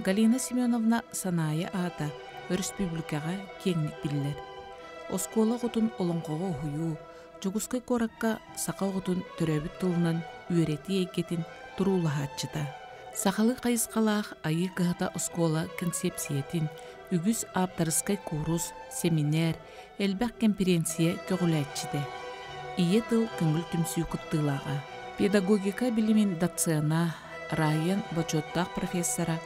Галина Семеновна Санаайа аата өрөспүүбүлүкэҕэ киэҥник биллэр. Оскуола оҕотун олоҥхоҕо уһуйуу, Дьокуускай куоракка саха оҕотун төрөөбүт тылынан үөрэтии эйгэтин туруулаһааччыта. Сахалыы хайысхалаах Айыы кыһата оскуола кэнсиэпсийэтин, үгүс ааптарыскай куурус, сэминээр, элбэх кэмпириэнсийэ көҕүлээччитэ. Ийэ тыл көҥүл түмсүү кыттыылааҕа. Педагогика билимин доцена, РАИН бочуоттаах профессора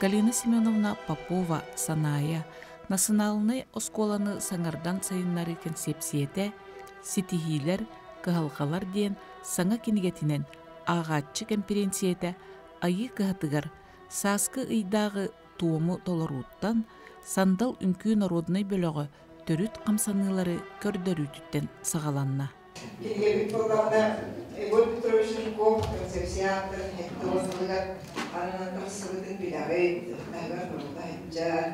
Галина Семеновна Попова Санаайа национальнай оскуоланы саҥардан сайыннарыы кэнсиэпсийэтэ «Ситиһиилэр, кыһалҕалар» диэн саҥа кинигэтинэн ааҕааччы кэмпириэнсийэтэ Айыы кыһатыгар сааскы ыйдааҕы туому толорууттан Сандал үҥкүү народнай бөлөҕө төрүт хамсаныылары көрдөрүүтүттэн саҕаланна. Кинигэбит буоллаҕына Егор Петрович Жирков концепция ааптарын 70 сылыгар ананан тахсыбытын билэҕит, таһыгар сурулла сылдьар.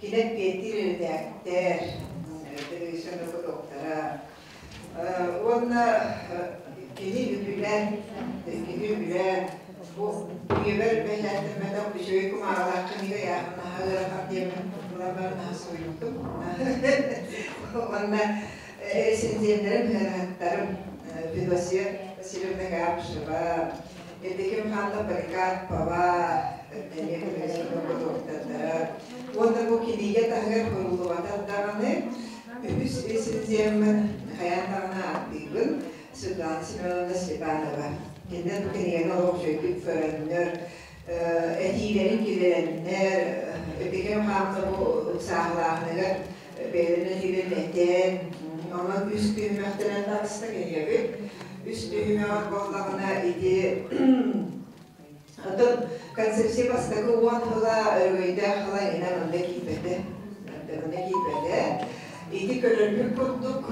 Кини эппиэттиир эрэдээктэр, педагогическай наука доктора. Уонна кини үбүлээн, кини үбүлээн бу үйэбэр бэчээттэммэтэх үчүгэй кумааҕылаах кинигэ ыйааһын наһаа ыарахан диэммин ылан баран наһаа суруйбутум. Уонна рецензеннэрим, ыараһыттарым Федосия Васильевна Габышева, Евдокия Михайловна Поликарпова, эмиэ педагогическай наука доктордара. Уонна бу кинигэ таһыгар суруллубатах даҕаны Үһүс рецензияммын хайаан даҕаны ааттыыбын Светлана Семеновна Степанова. Кинилэр бу кинигэни олох үчүгэйдик көрөннөр, этиилэрин киллэрэннэр, Эпикэм хаамта бу сааһылааһыныгар бэйэлэрин этиилэрин этэн, онон үс түһүмэхтэнэн таҕыста кинигэбит. Үс түһүмэҕэр буоллаҕына ити Оттон концепция бастакы 10 сыла өрөгөйдөөх сыла инэ манна киирбэтэ. Манна киирбэтэ. Ити көрөрбүт курдук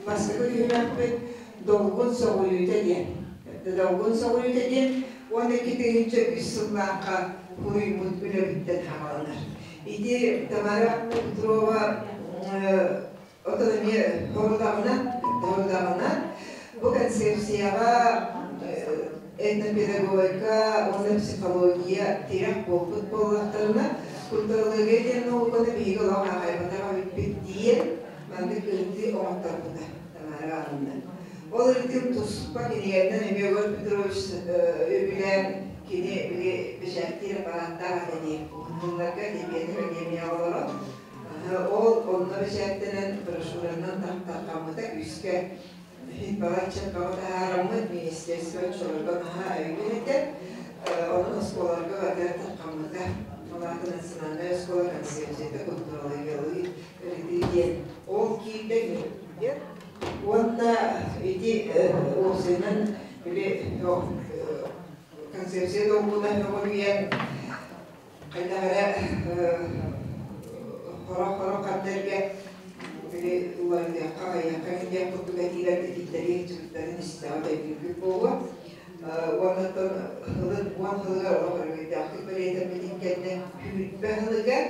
бастакы түһүмэхпит долгун сөҕүрүүтэ диэн. Долгун сөҕүрүүтэ диэн 12 003 сыллаахха суруйбут үлэбиттэн хааланар. Ити Тамара Петрова Оттон эмиэ сорудаҕына, бу концепцияҕа этнопедагогика уонна психология тирэх буолбут буоллахтарына, культурология диэн науканы биһиги олох аахайбатах эбиппит диэн маннык ырытыы оҥотторбута Тамара Ивановна. Ол ырытыым туспа кинигэннэн эмиэ Егор Петрович үбүлээн кини били бэчээттиир аппарааттаах этэ дии. Уһуннарга Дебиэтэ академияҕа олорон Ол онно бэчээттэнэн брошюранан тарҕаммыта күүскэ балачча бөҕө таһаараммыт министерство оччолорго наһаа өйүүр этэ. Онон оскуолаларга барытыгар тарҕаммыта. Ол аата национальнай оскуола концепцията культурологиялыы ырытыы диэн. Ол киирдэ уонна ити уопсайынан били концепция долгуна көҕүлүйэн хайдах эрэ хорох-хорох ханна эргэ били уларытыахха, хайыахха диэх курдук этиилэр этиилэри дьыбыттарын истэҕэ өйдүүрбүт буолуо. Уонна оттон ылын 10 сылыгар олох өрөгөйдөөхтүк бэлиэтэммитин кэннэ 20 сылыгар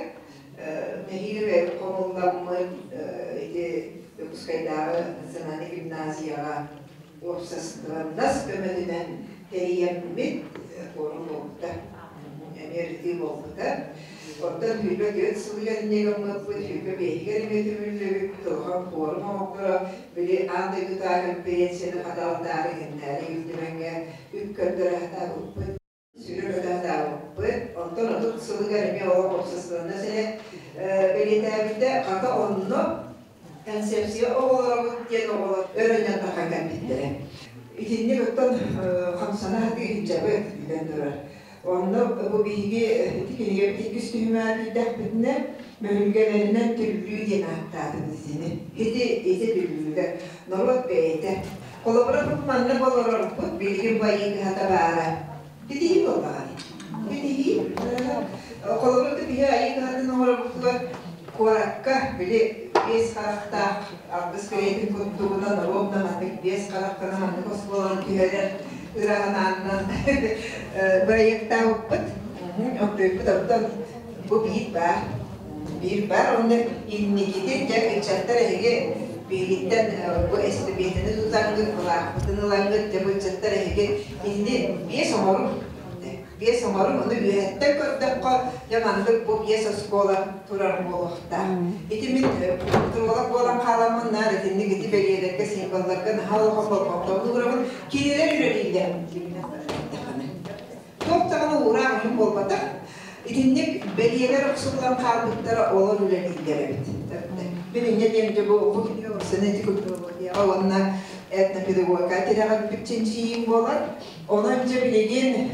нэһиилэ бэйэбит хомулламмыт ити Дьокуускайдааҕы национальнай гимназияҕа уопсастыбаннас көмөтүнэн тэрийэммит форум буолбута. Эмиэ ырытыы буолбута. Оттон 24 сылыгар инньэ гыммыппыт, 25-гэр эмиэ түмүллүбүппүт, улахан форум оҥотторо, били аан дойдутааҕы конференцияны хатаалтаары иһиннээри Ил Түмэҥҥэ үп көрдөрө сатаабыппыт. Сүрүн ытаатаабыппыт. Оттон 30 сылыгар эмиэ олох уопсастыбаннас эрэ бэлиэтээбитэ. Хата онно концепция оҕолоробут диэн оҕолор өрөнөн тахан кэлбиттэрэ. Итинник оттон хамсана сатыы сылдьабыт, билэн турар. Онно бу биһиги ити кинигэбит иккис түһүмэҕэр киирдэхпитинэ, мөһүлгэлэринэн түллүү диэн ааттаатыбыт итини. Ити ити түллүүлэр. Норуот бэйэтэ. Холобура, бу манна олорорбут билигин байыы кыһата баара. Титиһии буоллаҕа дии. Титиһии. Холобура, биһи айыы кыһатын оҥорорбутугар куоракка били биэс харахтаах алгыс кэриэтин курдугунан ровно маннык биэс харахтанан маннык оскуоланы түһэрэр ыраҕынааннан бырайыактаабыппыт. Онтуйбут оттон бу биир баар. Биир баар уонна инникитин дьэ ыччаттар эһиги биһигиттэн бу эстэпиэтэни тутаҥҥыт, былаахпытын ылаҥҥыт, дьэ бу ыччаттар эһиги инни биэс оҥоруҥ. Биэс оҥорун, ону үөһэттэн көрдөххө, дьэ маннык бу биэс оскуола турар буолуохтаах. Ити мин культуролог буолан хааламмын наар итинник ити бэлиэлэргэ, символларга наһаа улахан болҕомтобун уурабын. Кинилэр үлэлииллэр. Туох даҕаны уураах иһин буолбатах. Итинник бэлиэлэр охсуллан хаалбыттара олор үлэлииллэр эбит. Мин инньэ диэн дьэ бу бу кинигэ ити культурологияҕа уонна этнопедагогика тирэҕирбит чинчийиим буолар. Онон дьэ билигин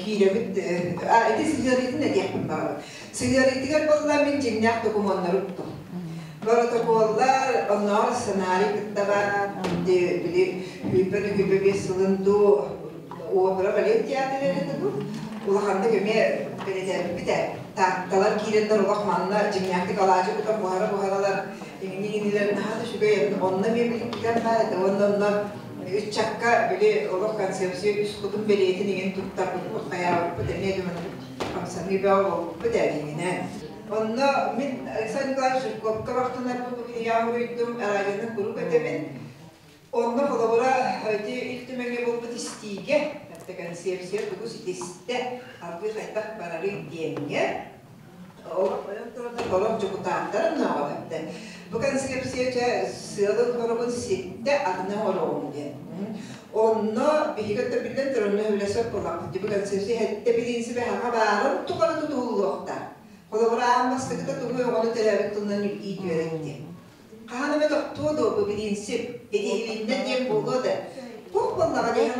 киирэбит ити сыһыарыытын этиэхпин баҕарабын. Сыһыарыытыгар буолла мин дьиҥнээх докумуоннары уктум. Боротокуоллар, оннооҕор сценарий кытта баар, били 25 сылын дуу Опера балет театр эрэ дуу улаханнык эмиэ бэлэтээбиппит ээ. Таатталар киирэннэр олох манна дьиҥнээхтик алаадьы кутан буһара-буһаралар иҥни-иҥнилэр наһаа да үчүгэй онно эмиэ биликкитэн баар этэ уонна онно ыччакка били олох концепция үс кутун бэлиэтин иҥин туттарбыппыт хайаабыппыт эмиэ да маннык хамсаныы бөҕө буолбуппут ээ дьиҥинэн. Онно мин Александр Николаевич Жирковка махтанарбын бу кинигэҕэ уруйдум, радионан куруук этэбин. Онно холобура ити Ил Түмэҥҥэ буолбут истиигэ, это концепция тугу ситистэ, салгыы хайдах барарый диэҥҥэ, ойон туран олох дьокутааттарын нааҕа Бу концепция чэ сыалын-соругун ситтэ, атына оҥоруоҕум диэн. Онно биһиги өттө биллэн турар, онно сөбүлэсэр буоллахпыт. Бу концепция сэттэ бириинсибэ хаҥа баарын тухары тутуһуллуохтаах. Холобура, аан бастакыта тугу оҕону төрөөбүт тылынан иитиэрэн диэн. Хаһан эмэ тохтуо дуо бу бириинсип? Этиһилиннэ диэн буолуо да. Туох буоллаҕа дии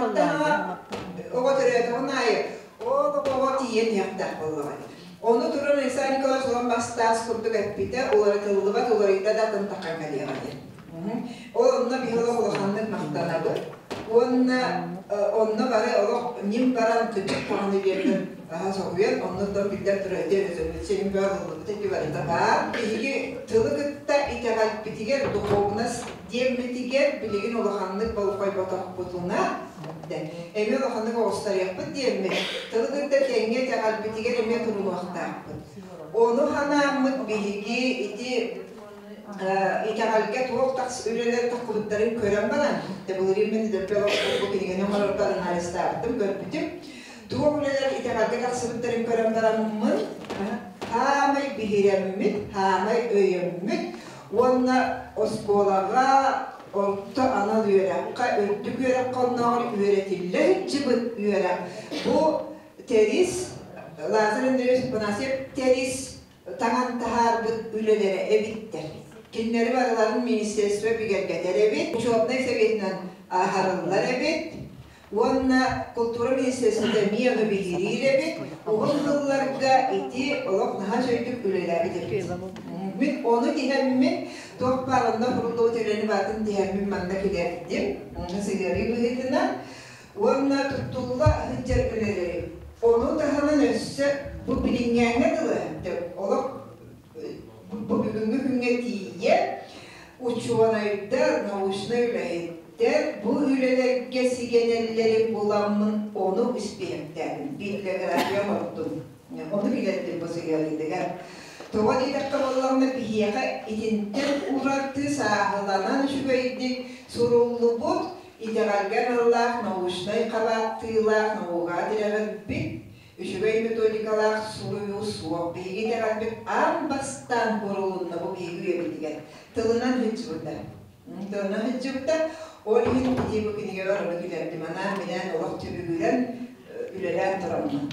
оҕо төрөөтөҕүн аайы ол оҕоҕо тиийэн иһиэхтээх буоллаҕа. Ону туран Александр Николаевич улам бастаас курдук эппитэ, уларытыллыбат, уларыйда да атын таххан кэлиэҕэ диэн. Ол онно биһи олох улаханнык махтанабыт. Уонна онно бары олох ньим баран кырдьык даҕаны диэн аһа соһуйан, оннуттан биллэн турар ити резолюция мин бөҕө ыллыбыт ити барыта баар. Биһиги тылы кытта итэҕэлбитигэр духовность диэммитигэр билигин улаханнык болҕойботохпутуна эмиэ улаханнык оҕустарыахпыт диэммит тылы кытта тэҥҥэ итэҕэлбитигэр эмиэ турунуохтаахпыт. Ону ханааммыт биһиги ити итэҕэлгэ туох тахс үлэлэр таххыбыттарын көрөн баран, былырыын мин бу кинигэни оҥорорго анализтаабытым, көрбүтүм. Туох үлэлэр итэҕэлгэ тахсыбыттарын көрөн бараммын, хаамай биһирэммит, хаамай өйөммүт уонна оскуолаҕа орто анал үөрэххэ, үрдүк үөрэххэ оннооҕор үөрэтиллэ сылдьыбыт үөрэх. Бу Тэрис, Лазарь Андреевич Афанасьев Тэрис таҥан таһаарбыт үлэлэрэ эбиттэр. Кинилэри барыларын министерство бигэргэтэр эбит, учебнай советынан аһарыллар эбит уонна култуура министерствота эмиэ ону биһириир эбит. Уһун сылларга ити олох наһаа үчүгэйдик үлэлээбит эбит. Мин ону тиһэммин, туох баар онно суруллубут үлэни барытын тиһэммин манна килэрдим. Сыһыарыы быһыытынан уонна туттулла сылдьар үлэлэри. Ону таһынан өссө бу билиҥҥээҥҥэ дылы олох бу бүгүҥҥү күҥҥэ тиийэ учуонайдар, научнай үлэһиттэр бу үлэлэргэ сигэнэллэрин буламмын ону испииһэктээтим, библиография оҥордум. Ону билэрдим бу сыһыарыытыгар. Тоҕо диэтэххэ буоллаҕына биһиэхэ итинтэн ураты сааһыланан үчүгэйдик суруллубут Итэҕэлгэ аналлаах научнай хабааттыылаах наукаҕа тирэҕирбит, үчүгэй методикалаах суруйуу суох. Биһиги итэҕэлбит аан бастаан курулунна бу биһиги үйэбитигэр. Тылынан сылдьыбыта. Тылынан сылдьыбыта. Ол иһин ити бу кинигэбэр ону киллэрдим. Анаан-минээн олох түбүгүрэн үлэлээн тураммын.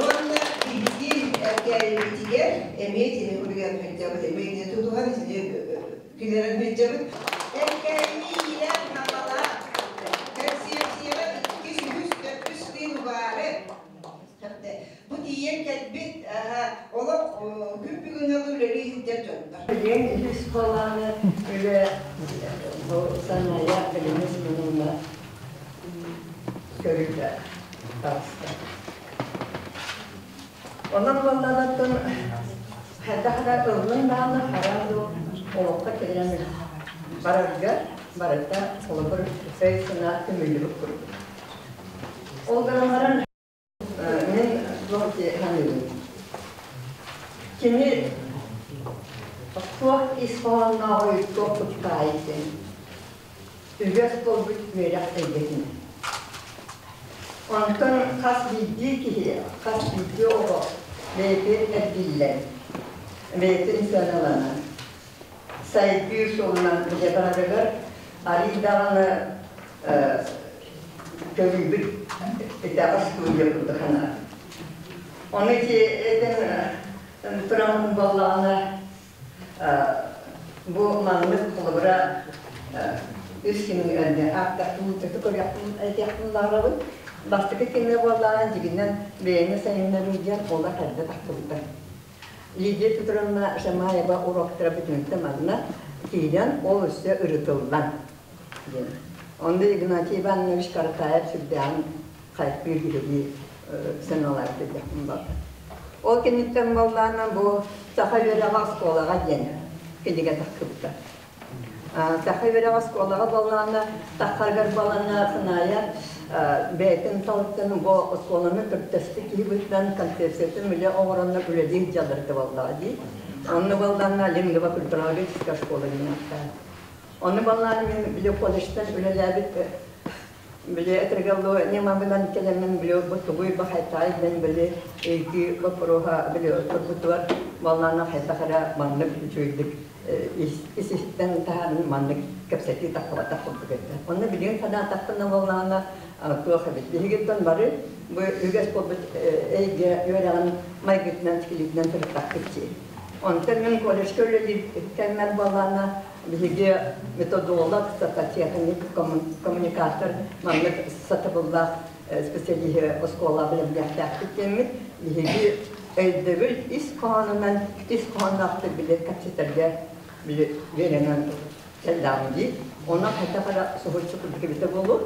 Уонна биһиги эркээйибитигэр эмиэ итини курдук сылдьабыт, эмиэ итини тутуһан итини Киллэрэн сылдьабыт. Эркээйини иилээн аҕалаан, кэнсиэпсийэҕэ иккис, үһүс, төрдүс тыын угаары. Бу тиийэн кэлбит олох күн бүгүҥҥэ үлэлии сылдьар дьоннор. Билигин үһүс балааны үлэ бу Саная Елена Семеновна көрүүтэ таҕыста. Онон буоллаҕына хайдах эрэ ыллыҥ даҕаны хараан дуу олоххо кэлэн барарга барыта холобур өй-санаа түмүллүбүт курдук. Ол гынан баран мин туох дии саныыбын. Кини туох ис хоһооннооҕуй, туох куттаайытын үгэс буолбут үөрэх эйгэтин. Онтон хас биирдии киһи, хас биирдии оҕо бэйэтин эргиллэн, бэйэтин сыаналанан, сайдыы суолунан илдьэ барарыгар арыый даҕаны көрүүбүт итэҕэс студия курдук санаатым. Ону ити этэн туран буоллаҕына бу маннык холобура үс кинигэлэргэ ааттахпын өтө көрүөхпүн этиэхпин баҕарабын. Бастакы кинигэ буоллаҕына дьигинэн бэйэни сайыннарыы диэн олох эрдэ тахсыбыта. Лидия Петровна Шамаева уроктара бүтүнүттэ манна киирэн ол өссө ырытыллан диэн. Онно Игнатий Иванович Каратаев сүрдээҕин хайгыы киһилии сыаналаабыт диэхпин баҕарабын. Ол кэнниттэн буоллаҕына бу саха үөрэҕэ оскуолаҕа диэн кинигэ тахсыбыта. Саха үөрэҕэ оскуолаҕа буоллаҕына таххарыгар буолана Санаайа бэйэтин талыттан бу оскуоланы төрүттэспит киһи быһыытынан концепциятын үлэ оҥороннор үлэлиир дьалларда буоллаҕа дии. Онно буоллаҕына лингвокультурологическая школа диэн ааттаах. Онно буоллаҕына мин били колледжтан үлэлээбит били этэргэлло ньымабынан кэлэммин били бу тугуй бу хайтаай диэн били ыйытыы боппуруоһа били турбутугар буоллаҕына хайдах эрэ маннык үчүгэйдик ис-истэн таһааран маннык кэпсэтии тахсыбатах курдук этэ. Онно билигин санаатахпына буоллаҕына туох эбит. Биһигиттэн бары бу үгэс буолбут эйгэ үөрэҕин майгытынан сикилиитинэн сырыттахпыт дии. Онтон мин колледжка үлэлиир кэммэр буоллаҕына биһиги методолог, статотехник, коммуникатор маннык сатабыллаах специалиһы оскуола бэлэмниэхтээхпит диэммит биһиги өйдөбүл ис хоһоонунан ис хоһоонноохтук били кэпсэтэргэ били үөрэнэн кэллэҕим дии. Онон хайдах эрэ соһуччу курдук эбитэ буолуо.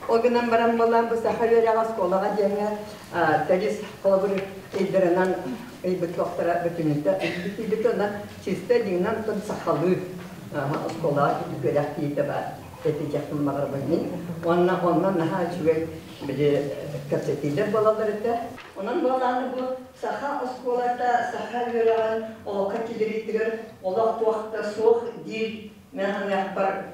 Ол гынан баран буолан бу саха үөрэҕэ оскуолаҕа диэҥҥэ тэрис холобур ыйдарынан ыйбыт туохтара бүтүнүтэ бүтүнүтэ онон чисто дьиҥинэн тон сахалыы оскуолаҕа үөрэх киһитэ баар этиэхпин баҕарабын мин. Уонна онно наһаа үчүгэй били кэпсэтиилэр буолаллар этэ. Онон буолааны бу саха оскуолата саха үөрэҕин олоххо киллэриитигэр олох туох да суох диир мин саныахпар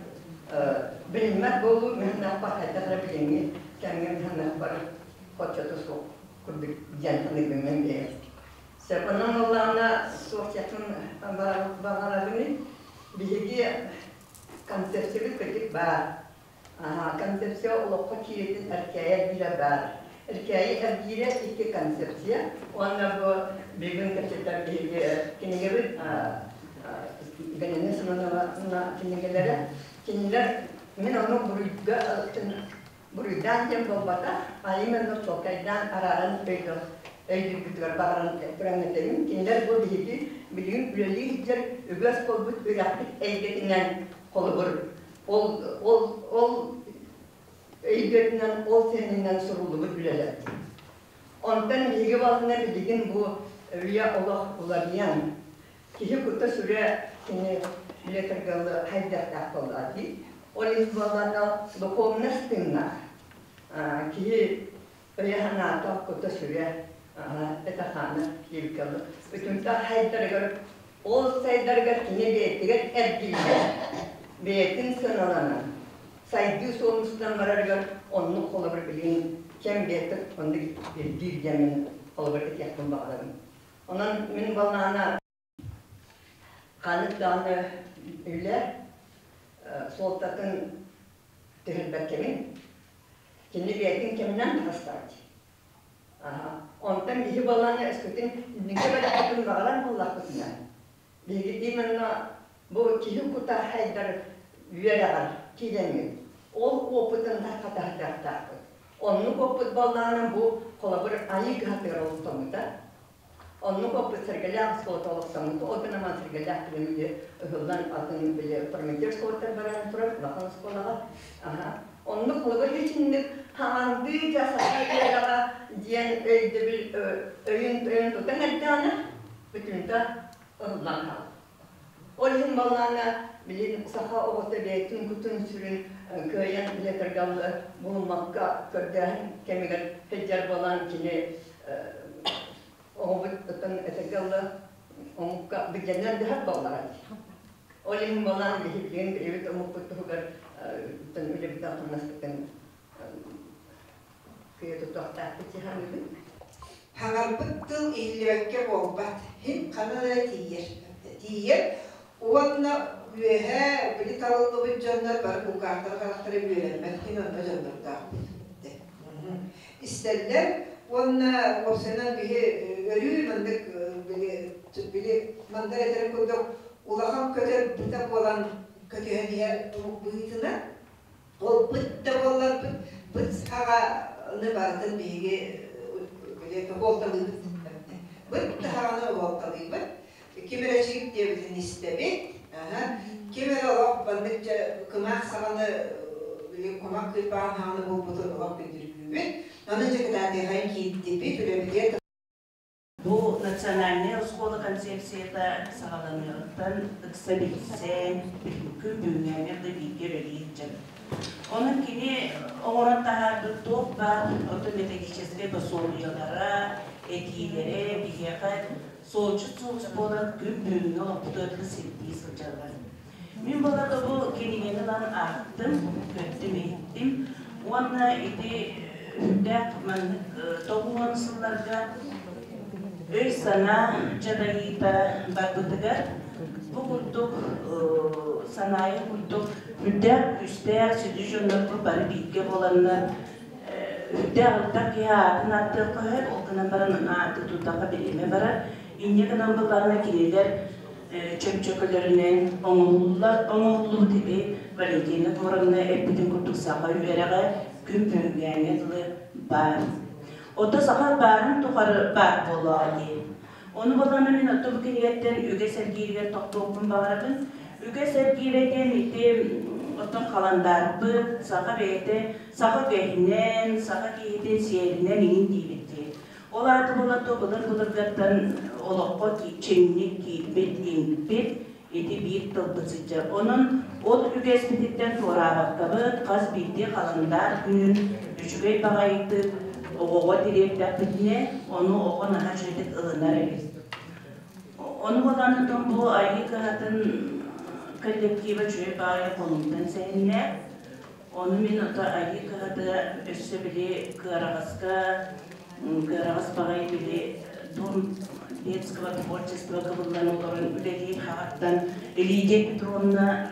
билиммэт буолуу мин саныахпар хайдах эрэ билиҥҥи кэмҥэ мин саныахпар хоччото суох курдук диэн саныыбын мин бэйэм. Сөп онон буоллаҕына суох диэхпин баҕарабын биһиги концепциябыт кырдьык баар. Концепция олоххо кииритин Эркээйи эргиирэ баар. Эркээйи эргиирэ икки концепция. Уонна бу бүгүн кэпсэтэр биһиги кинигэбит Галина Семеновна кинигэлэрэ. Кинилэр мин ону буруйга буруйдаан диэн буолбатах, а именно чуолкайдаан арааран өйдүүрбүтүгэр баҕаран туран этэбин. Кинилэр бу биһиги билигин үлэлии сылдьар үгэс буолбут үрэхпит эйгэтинэн холобур ол ол ол өйгөтүнэн ол сэһэнинэн суруллубут үлэлэр. Онтон биһиги балына билигин бу үйэ олох уларыйан киһи кута-сүрэ кини билэ хайдахтаах буоллаҕа дии. Ол иһин буоллаҕына духовность тыыннаах. Киһи өйө-санаата кута-сүрэ этэ-хаана кииркэлэ. Үтүмтэх хайдарыгар ол сайдарыгар кини бэйэтигэр эргиллэр, бэйэтин сыаналанан, сайдыы суолун барарыгар оннук холобур билигин кэм бэйэтэ оннук ирдиир диэн мин холобур этиэхпин баҕарабын. Онон мин балаана ханнык даҕаны үлэ суолтатын түһэрбэккэбин кини бэйэтин кэминэн таҕыстаҕа дии. Онтон биһи балаана өскөтүн инники барыахпытын баҕарар буоллахпытына, биһиги именно бу киһи кута хайдар үөрэҕэр киирэммит, ол опытын тарҕатаһыахтаахпыт. Оннук опыт баллаана бу холобур айыы кыһатыгар олохтоммута. Оннук опыт сэргэлээх оскуолата олохтоммута. Ол гынан сэргэлээх билим ыһыллан атын били Прометей оскуолатыгар баран турар улахан оскуолаҕа. Оннук холобур итинник хаҥандыы дьа саха үөрэҕэ диэн өйдөбүл өйүн өйүн тутан эрдэҕинэ бүтүнтэ ыһыллан хаалар. Ол иһин баллаана билин саха оҕото бэйэтин кутун-сүрүн кыайан билэтэргаллы булуммакка көрдөөһүн кэмигэр сылдьар буолан кини оҕобут оттон этэргаллы омукка билгэннэн дэһэр буоллаҕа дии. Ол иһин буолан биһиги бэйэбит омукпут туһугар үлэбитин хамнаспытын Кыйа тутуохтаахпыт дии. Хаҥарбыт тыл иһиллибэккэ буолбат, һин ханан эрэ тиийэр. Тиийэр уонна үөһээ били талыллыбыт дьоннор бары кулгаахтара харахтара үөрэммэт һин онно дьоннордоохпут. Истэллэр уонна уопсайынан биһи өрүү маннык били били мандар этэрин курдук улахан көтөр быта буолан көтүһэн иһэр омук быһыытынан ол быт да буолларбыт быт саҕаны барытын биһиги били уолталыыбыт быт таһаҕаны уолталыыбыт ким эрэ чигит диэбитин истэбит ким эрэ олох маннык дьэ кымаах саҕаны били кумах кыйбаан хаҕаны булбутун олох күндүргүүбүт аны дьэ кытаатыахайын киирдиппит үлэбитигэр. Бу национальнай оскуола концепцията саҕаланыаҕыттан ыкса билсэн, күн бүгүҥҥээҥҥэ да бииргэ үлэлиир дьон. Онон кини оҥорон таһаарбыт туох баар оттон методическай босуобуйалара, этиилэрэ биһиэхэ суолдьут сулус буолан күн бүгүҥҥү олохпутугар сирдии сылдьаллар. Мин буолла бу кинигэни ылан аахтым, көрдүм-иһиттим уонна ити үрдээх маннык 90 сылларга өй-санаа дьадайыыта барбытыгар бу курдук санаайа курдук үрдээх күүстээх сүдү дьоннорбут бары бииргэ буоланнар үрдээх ылтах киһи аатын ааттыахха сөп, ол гынан баран ааты тутаха бириэмэ барар. Инньэ гынан былаана кинилэр чөмчөкөлөрүнэн оҥоһуллубут ити Валентина Егоровна эппитин курдук саха үөрэҕэ күн бүгүҥҥээҥҥэ дылы баар. Ото саха баарын тухары баар буолуоҕа дии. Ону буоллаҕына мин ото бу кинигэттэн үгэс эргииригэр тохтуохпун баҕарабын. Үгэс эргиирэ диэн ити оттон халандаарбыт, саха бэйэтэ, саха үгэһинэн, саха киһитин сиэринэн иҥин диибит дии. Ол аата буолан былыр-былыргаттан олоххо чиҥник киирбит, иҥпит ити биир тылбыт сылдьар. Онон ол үгэспититтэн туораабаккабыт, хас биирдии халандаар күнүн үчүгэй баҕайытык оҕоҕо тириэртэхпитинэ, ону оҕо наһаа үчүгэйдик ылынар эбит. Ону буолан бу Айыы кыһатын коллектива үчүгэй баҕайы холумтан сэһиннэ. Ону мин ото Айыы кыһата өссө били кыараҕаска кыараҕас баҕайы били Дом детского творчества кыбыллан олорон үлэлиир хаҕаттан Лидия Петровна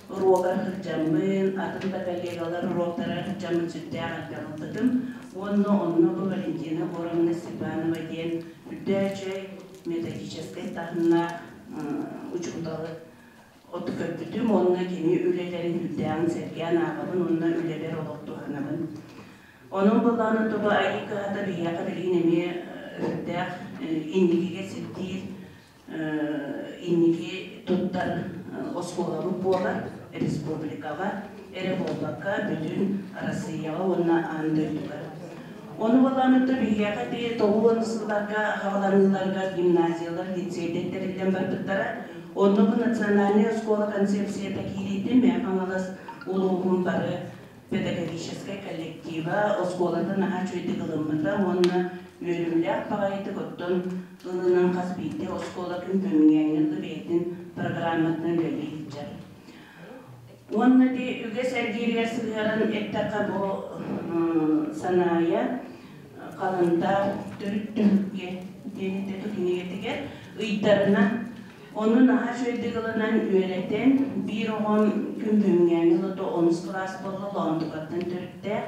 уруогар сылдьаммын, атын да коллегалар уруоктарыгар сылдьаммын сүрдээх элбэх ылбытым. Уонна онно бу Валентина Егоровна Степанова диэн үрдээчэй методическай таһымнаах учууталы Оту көрбүтүм уонна кини үлэлэрин үрдээҕин сэргээн ааҕабын уонна үлэбэр олох туһанабын. Онон былааны туба Айыы кыһата биһиэхэ билигин эмиэ үрдээх инникигэ сирдиир, инники туттар оскуолабыт буолар республикаҕа эрэ буолбакка бүтүн Арассыыйаҕа уонна аан дойдуга. Ону былааны биһиэхэ ити 90 сылларга хаҕаланыыларга гимназиялар, лицейдэр тэриллэн барбыттара. Онно бу национальнай оскуола концепцията киириитин Мэҥэ Хаҥалас улууһун бары педагогическай коллектива оскуолата наһаа үчүгэйдик ылыммыта уонна үөрүүлээх баҕайытык оттон ылынан хас биирдии оскуола күн бүгүҥҥээҥҥэ дылы бэйэтин программатынан үлэлии сылдьар. Уонна ити үгэс эргииригэр сыһыаран эттэххэ бу Санаайа халандаар төрүт түһүлгэ диэн этэ кинигэтигэр ыйдарынан ону наһаа үчүгэйдик ылынан үөрэтэн биир оҕом күн бүгүҥҥээҥҥи ылыта онус кылаас буолла Лоомтукаттан төрүттээх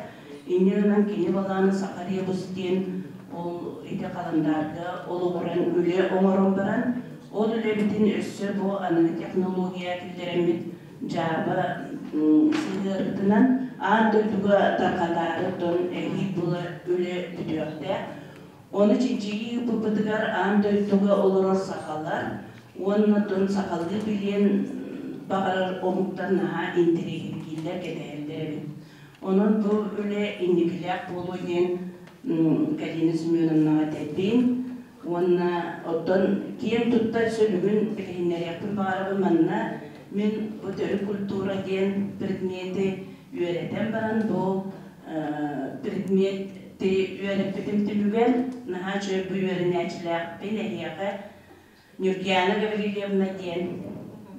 инньэ гынан кини балааны Саха ребус диэн ол ити халандаарга олоҕуран үлэ оҥорон баран ол үлэбитин өссө бу аныгы технология киллэрэммит дьааба сыһыарытынан аан дойдуга тарҕатаары оттон эһиил була үлэ бүтүөхтээх. Ону чинчийии ыыппыппытыгар аан дойдуга олорор сахалар уонна оттон сахалыы билиэн баҕарар омуктар наһаа интэриэһиргииллэр, кэтэһэллэр эбит. Онон бу үлэ инникилээх буолуо диэн Галина Семеновнаҕа этэбин. Уонна оттон киэн туттар сөлүгүн билиһиннэриэхпин баҕарабын манна мин бу төрүт культура диэн предмети үөрэтэн баран бу предмети үөрэппитим түмүгэр наһаа үчүгэй бу үөрэнээччилээхпин эһиэхэ Нюргиана Гаврильевна диэн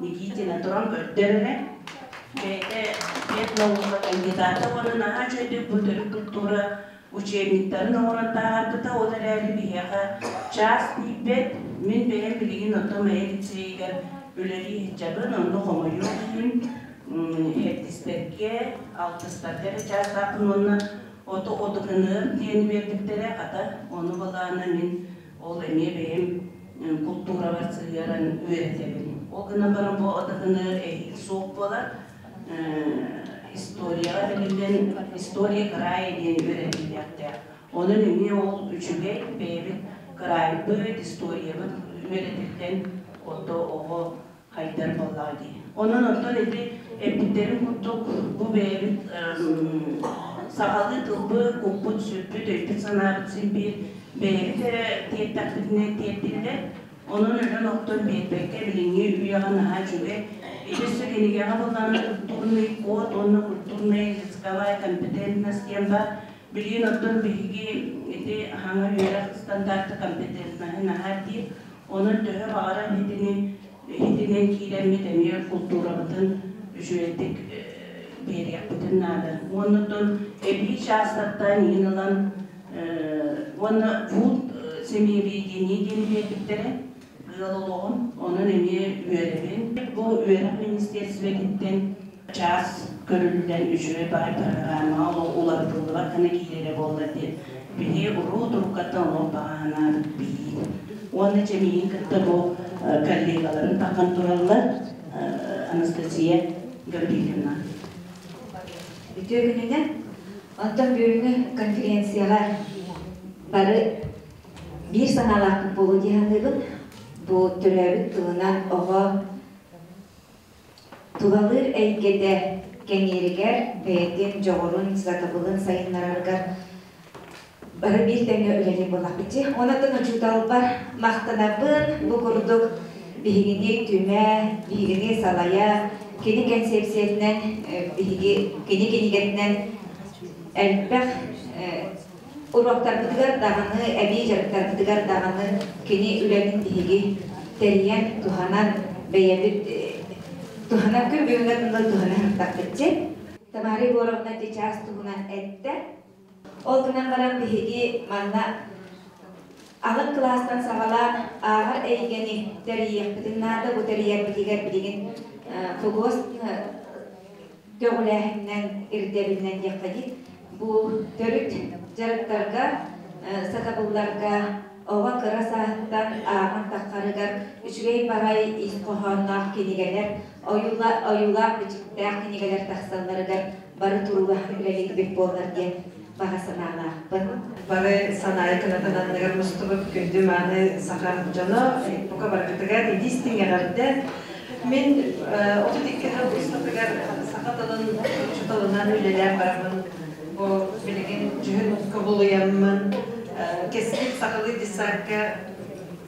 Никитина туран көрдөр эрэ бэйэтэ педнаука кандидата уонна наһаа үчүгэйдик бу төрүт культура Учебниктарын оҥорон таһаарбыта, ол эрээри биһиэхэ чаас тиийбэт. Мин бэйэм билигин оттон Майа лицейигэр үлэлии сылдьабын, онно хомойуох иһин сэттистэргэ, алтыстарга эрэ чаастаахпын уонна оту ОДКНР диэн биэрбиттэрэ, хата ону балаана мин ол эмиэ бэйэм култуурабар сыһыаран үөрэтэбин. Ол гынан баран бу ОДКНР эһиил суох буолар, историяҕа бэриллэн история края диэн үөрэтиллиэхтээх. Онон эмиэ ол үчүгэй бэйэбит кыраайбыт, историябыт үөрэтиллэн ото оҕо хайдар буоллаҕа дии. Онон оттон ити эппиттэрин курдук бу бэйэбит сахалыы тылбыт, куппут, сүрбүт, өйбүт-санаабыт син биир бэйэбит эрэ тиэртэхпитинэ тиэрдиллэр. Онон өлөн-охтон биэрбэккэ билиҥҥи үйэҕэ наһаа үчүгэй. Ити өссө кинигэҕэ буллаҕына культурный код уонна культурная языковая компетентность диэн баар. Билигин оттон биһиги ити аһаҥа үөрэх стандарта компетентноһы наһаа диир. Онон төһө баҕарар итини иһитинэн киирэммит эмиэ култуурабытын үчүгэйдик биэриэхпитин наада. Уонна оттон эбии чаастартан иин ылан уонна фуд семьеведение диэн биэрбиттэрэ ыал олоҕун, онон эмиэ үөрэбин. Бу үөрэх министиэристибэтиттэн чаас көрүллэн үчүгэй баай программаҕа уларытыллыбат гына киирэрэ буолла диэн биһи уруу туруккаттан олох баҕа санаабыт биир. Уонна дьэ миигин кытта бу коллегаларын тахан тураллар Анастасия Гаврильевна. Үтүө күнүнэн. Онтон бүгүҥҥү конференцияҕа бары биир санаалаахпыт буолуо дии саныыбын. Бу төрөөбүт тылынан оҕо тулалыыр эйгэтэ кэҥииригэр, бэйэтин дьоҕурун, сатабылын сайыннарарыгар бары биир тэҥҥэ үлэлиир буоллахпыт дии. Онон учууталбар махтанабын, бу курдук биһигини түмэ, биһигини салайа, кини кэнсиэпсийэтинэн, биһиги кини кинигэтинэн элбэх уруоктарбытыгар даҕаны, эбии дьарыктарбытыгар даҕаны кини үлэтин биһиги тэрийэн, туһанан, бэйэбит туһанан күн бүгүҥҥэ тылы туһана сырыттахпыт дии. Тамара Егоровна ити чаас туһунан эттэ. Ол гынан баран биһиги манна алын кылаастан саҕалаан ааҕар эйгэни тэрийиэхпитин наада. Бу тэрийэрбитигэр билигин ФГОС көҕүлээһининэн, ирдэбилинэн диэххэ дии. Бу төрүт дьарыктарга, сатабылларга оҕо кыра сааһыттан ааҕан таххарыгар үчүгэй баҕайы ис хоһоонноох кинигэлэр, ойуулаах бичиктээх кинигэлэр тахсалларыгар бары туруулаһан үлэлиирбит буоллар диэн баҕа санаалаахпын. Бары санаайы кынатын анныгар мустубут күндү мааны саха дьоно, бука баргытыгар илиистиҥ эҕэрдэ. Мин 32 сыл устатыгар саха тылын учууталынан үлэлээн бараммын, бу билигин дьүһүн кубулуйаммын, кэскил сахалыы десантка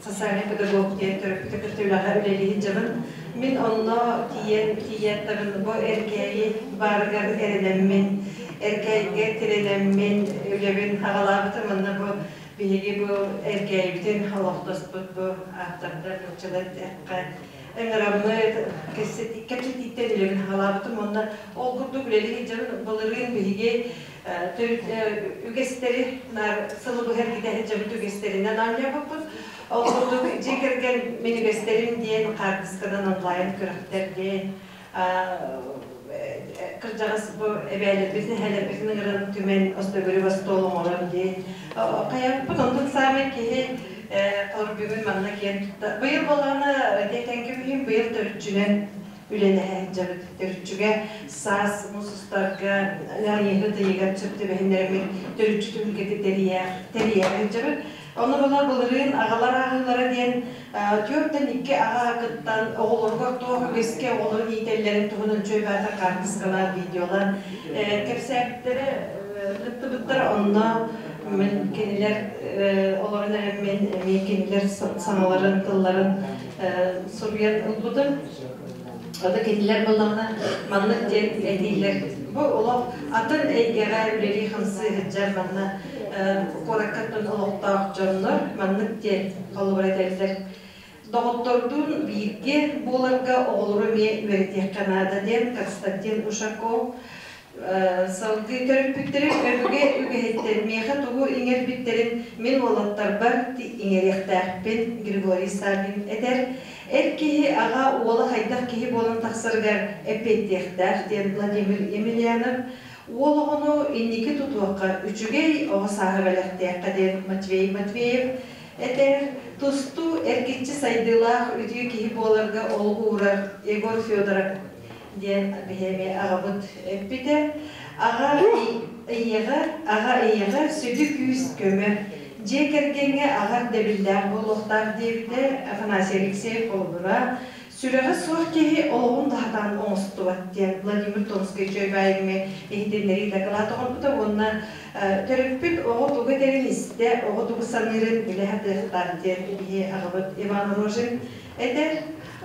социальный педагог диэн төрөппүтү кытта үлэҕэ үлэлии сылдьабын. Мин онно тиийэн тиийээттабын бу Эркээйи баарыгар эрэнэммин, Эркээйигэ тирэнэммин үлэбин аҕалаабытым. Онно бу биһиги бу Эркээйибитин олохтоспут бу автордар нууччалар эттэххэ ыҥыраммыт кэпсэтииттэн үлэбин аҕалаабытым. Онно ол курдук үлэлии сылдьабын. Былырыын биһиги төрүт үгэстэри наар сылы быһа эргитэ сылдьабыт үгэстэринэн оонньообуппут. Ол курдук дьиэ кэргэн мин үгэстэрим диэн хаартысканан онлайн күрэхтэр диэн кырдьаҕас бу эбээлэрбитин эһээлэрбитин ыҥыран түмэн остөгөрү остуол оҥорон диэн хайаппыт. Онтон саамай киһи холобур бүгүн манна киэн тутта быйыл буоллаҕына тиэтэн кэбиһим быйыл төрүччүнэн үлэлэһэ сылдьабыт. Төрүччүгэ саас муус устарга ыйыһыт ыйыгар сөп түбэһиннэрэммит төрүччү түһүлгэтэ тэрийэ сылдьабыт. Ону була былырыын аҕалар ааҕыылара диэн 4-тэн 2 аҕа кыттан оҕолорго туох үгэскэ оҕолорун иитэллэрин туһунан үчүгэй баатар хаартыскалаах видеолар кэпсээбиттэрэ кыттыбыттара. Онно мин кинилэр олорон эрэммин эмиэ кинилэр саҥаларын, тылларын суруйан ылбытым. Ото кинилэр буоллаҕына маннык диэн этиилэр. Бу олох атын эйгэҕэ үлэлии-хамсыы сылдьар манна куораккаттан олохтоох дьоннор маннык диэн холобур этэллэр. Доҕоттордуун бииргэ буоларга оҕолору эмиэ үөрэтиэххэ наада диэн Константин Ушаков. Салгыы төрөппүттэрим өбүгэ үгэһиттэн миэхэ тугу иҥэрбиттэрин мин уолаттарбар иҥэриэхтээхпин, Григорий Саввин этэр. Эр киһи аҕа уола хайдах киһи буолан тахсарыгар эппиэттиэхтээх диэн Владимир Емельянов. Уол оҕону инники тутуохха, үчүгэй оҕо сааһы бэлэхтиэххэ диэн Матвей Матвеев этэр. Тустуу эргиччи сайдыылаах үтүө киһи буоларга олук уурар Егор Федоров диэн биһиэми аҕабыт эппитэ. Аҕа ийэҕэ, аҕа ийэҕэ сүдү күүс көмө. Дьиэ кэргэҥҥэ аҕа ирдэбиллээх буолуохтаах диэбитэ Афанасий Алексеев холобура. Сүрэҕэ суох киһи олоҕун да сатаан оҥостубат диэн Владимир Томскай Чойбаевҥа иһитиннэрии дакылаат оҥорбута уонна төрөппүт оҕо тугу этэрин истэ, оҕо тугу саныырын билэ сатыахтаах диэн биһи аҕабыт Иван Рожин этэр.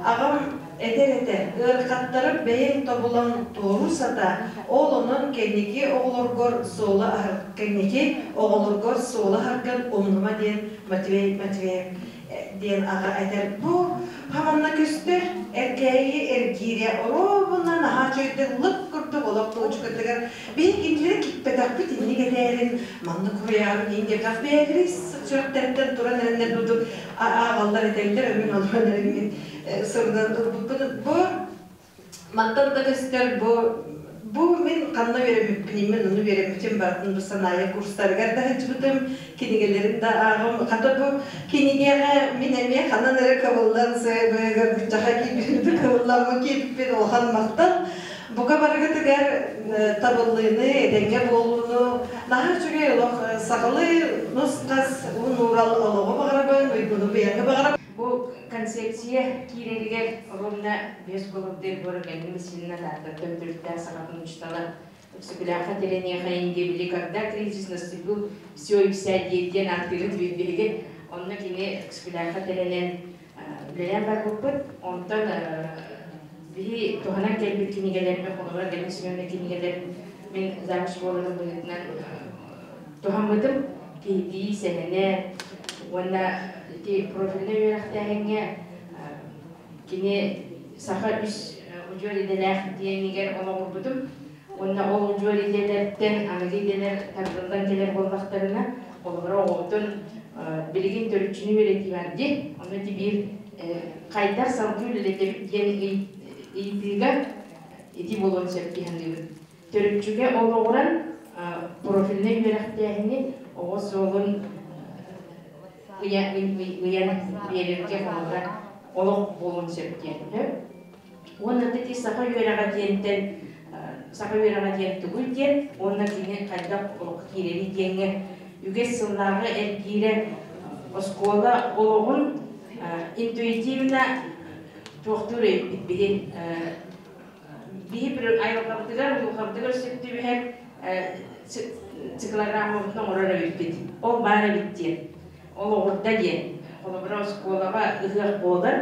Аҕам этэр этэ, ыарахаттары бэйэҥ тобулан туоруу сатаа, ол онон кэнники оҕолоргор суола аһар кэнники оҕолоргор суола аһаргын умнума диэн Матвей Матвеев диэн аҕа этэр. Бу хаманна көстөр эркээйи эргиирэ оруобуна наһаа үчүгэйдик лып курдук олох туочукатыгар биһи кинилэри киппэтэхпит инник этээрин маннык хуйаарын иин диэбитэх бэйэлэри сүрэхтэриттэн туран эрэннэр курдук ааҕаллар этэллэр өмүн олорон эрэҥҥин сырынан ылбыппын бу мантан да көстөр бу бу мин ханна үөрэммиппин мин ону үөрэммитим барытын бу санаайа курстарыгар да сылдьыбытым кинигэлэрин да ааҕым хата бу кинигэҕэ мин эмиэ ханан эрэ кыбыллан сыабыгар быччаха киирбит кыбылламмын киирбиппин улахан махтал бука барыгытыгар табыллыыны этэҥҥэ буолууну наһаа үчүгэй олох сахалыы нус-хас уун-уурал олоҕу баҕарабын уйгуну быйаҥы баҕарабын. Бу концепция киирэригэр ровно 5 голубдыр город Галина Васильевна Тааттаттан төрүттээх сахатын учуутала Өксөкүлээххэ тирэниэхэйин диэбили когда кризис наступил все и вся диэн ааттыырын биһиги онно кини Өксөкүлээххэ тирэнэн үлэлээн барбыппыт. Онтон биһи туһанан кэлбит кинигэлэрбин холобура Галина Семеновна кинигэлэрин мин завуч буоларым быһыытынан туһаммытым. Киһитии, сэһэнэ уонна ити профильнай үөрэхтээһиҥҥэ кини саха үс удьуор идэлээх диэнигэр олоҕурбутум. Уонна ол удьуор идэлэртэн аныгы идэлэр тардыллан кэлэр буоллахтарына, холобура оҕобутун билигин төрүччүнү үөрэтии бар дии. Ону ити биир хайдах салгыы үлэлэтэбит диэн ыйытыыга ити буолуон сөп дии саныыбын. Төрүччүгэ олоҕуран профильнай үөрэхтээһини оҕо суолун ыйан биэрэргэ холобура олох буолуон сөп диэн. Уонна ити саха үөрэҕэ диэнтэн саха үөрэҕэ диэн тугуй диэн уонна кини хайдах олоххо киирэрий диэҥҥэ үгэс сыллааҕы эргиирэ оскуола олоҕун интуитивно туохтуур эбиппит биһи биһи айылҕабытыгар уйулҕабытыгар сөп түбэһэр циклограммабытын оҥорор эбиппит ол баар эбит диэн олоҕурда диэн холобура оскуолаҕа ыһыах буолар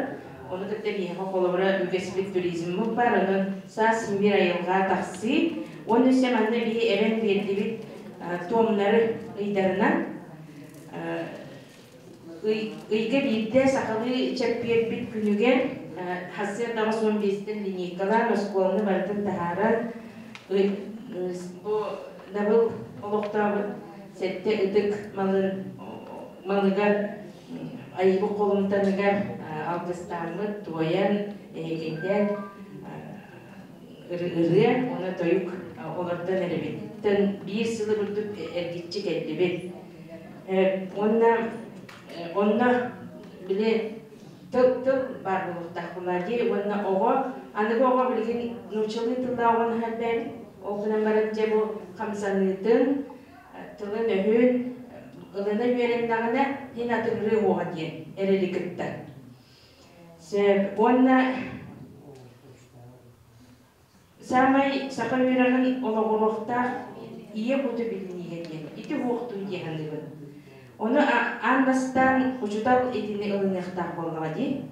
ону кытта биһиэхэ холобура үгэспит туризммыт баар онон саас син биир айылҕа тахсыы уонна өссө манна биһи эбэн биэрдибит туомнары ыйдарынан ыйга биирдэ сахалыы чэппиэрбит күнүгэр сарсыарда 85-тэн линейкалаан оскуоланы барытын таһааран бу Дабыл олохтообут сэттэ ытык малын малыгар айыбыт холумтаныгар алгыстааммыт туойан эһэкэйдээн ырыа уонна тойук олордон эрэбит. Тэн биир сылы курдук эргиччи кэллибит. Уонна онно били тыл тыл баар буолуохтаах буолаа уонна оҕо аныгы оҕо билигин нууччалыы тыллаах оҕону элбээбит. Ол гынан баран дьэ бу хамсаныытын тылын-өһүн ылына үөрэннэҕинэ иһин атыҥырыы уоҕа диэн эрэли кытта. Сөп. Уонна саамай саха үөрэҕин олоҕуруохтаах ийэ куту билиниигэ диэн ити уохтуу дии саныыбын. Ону аан бастаан учуутал итини ылыныахтаах буоллаҕа дии.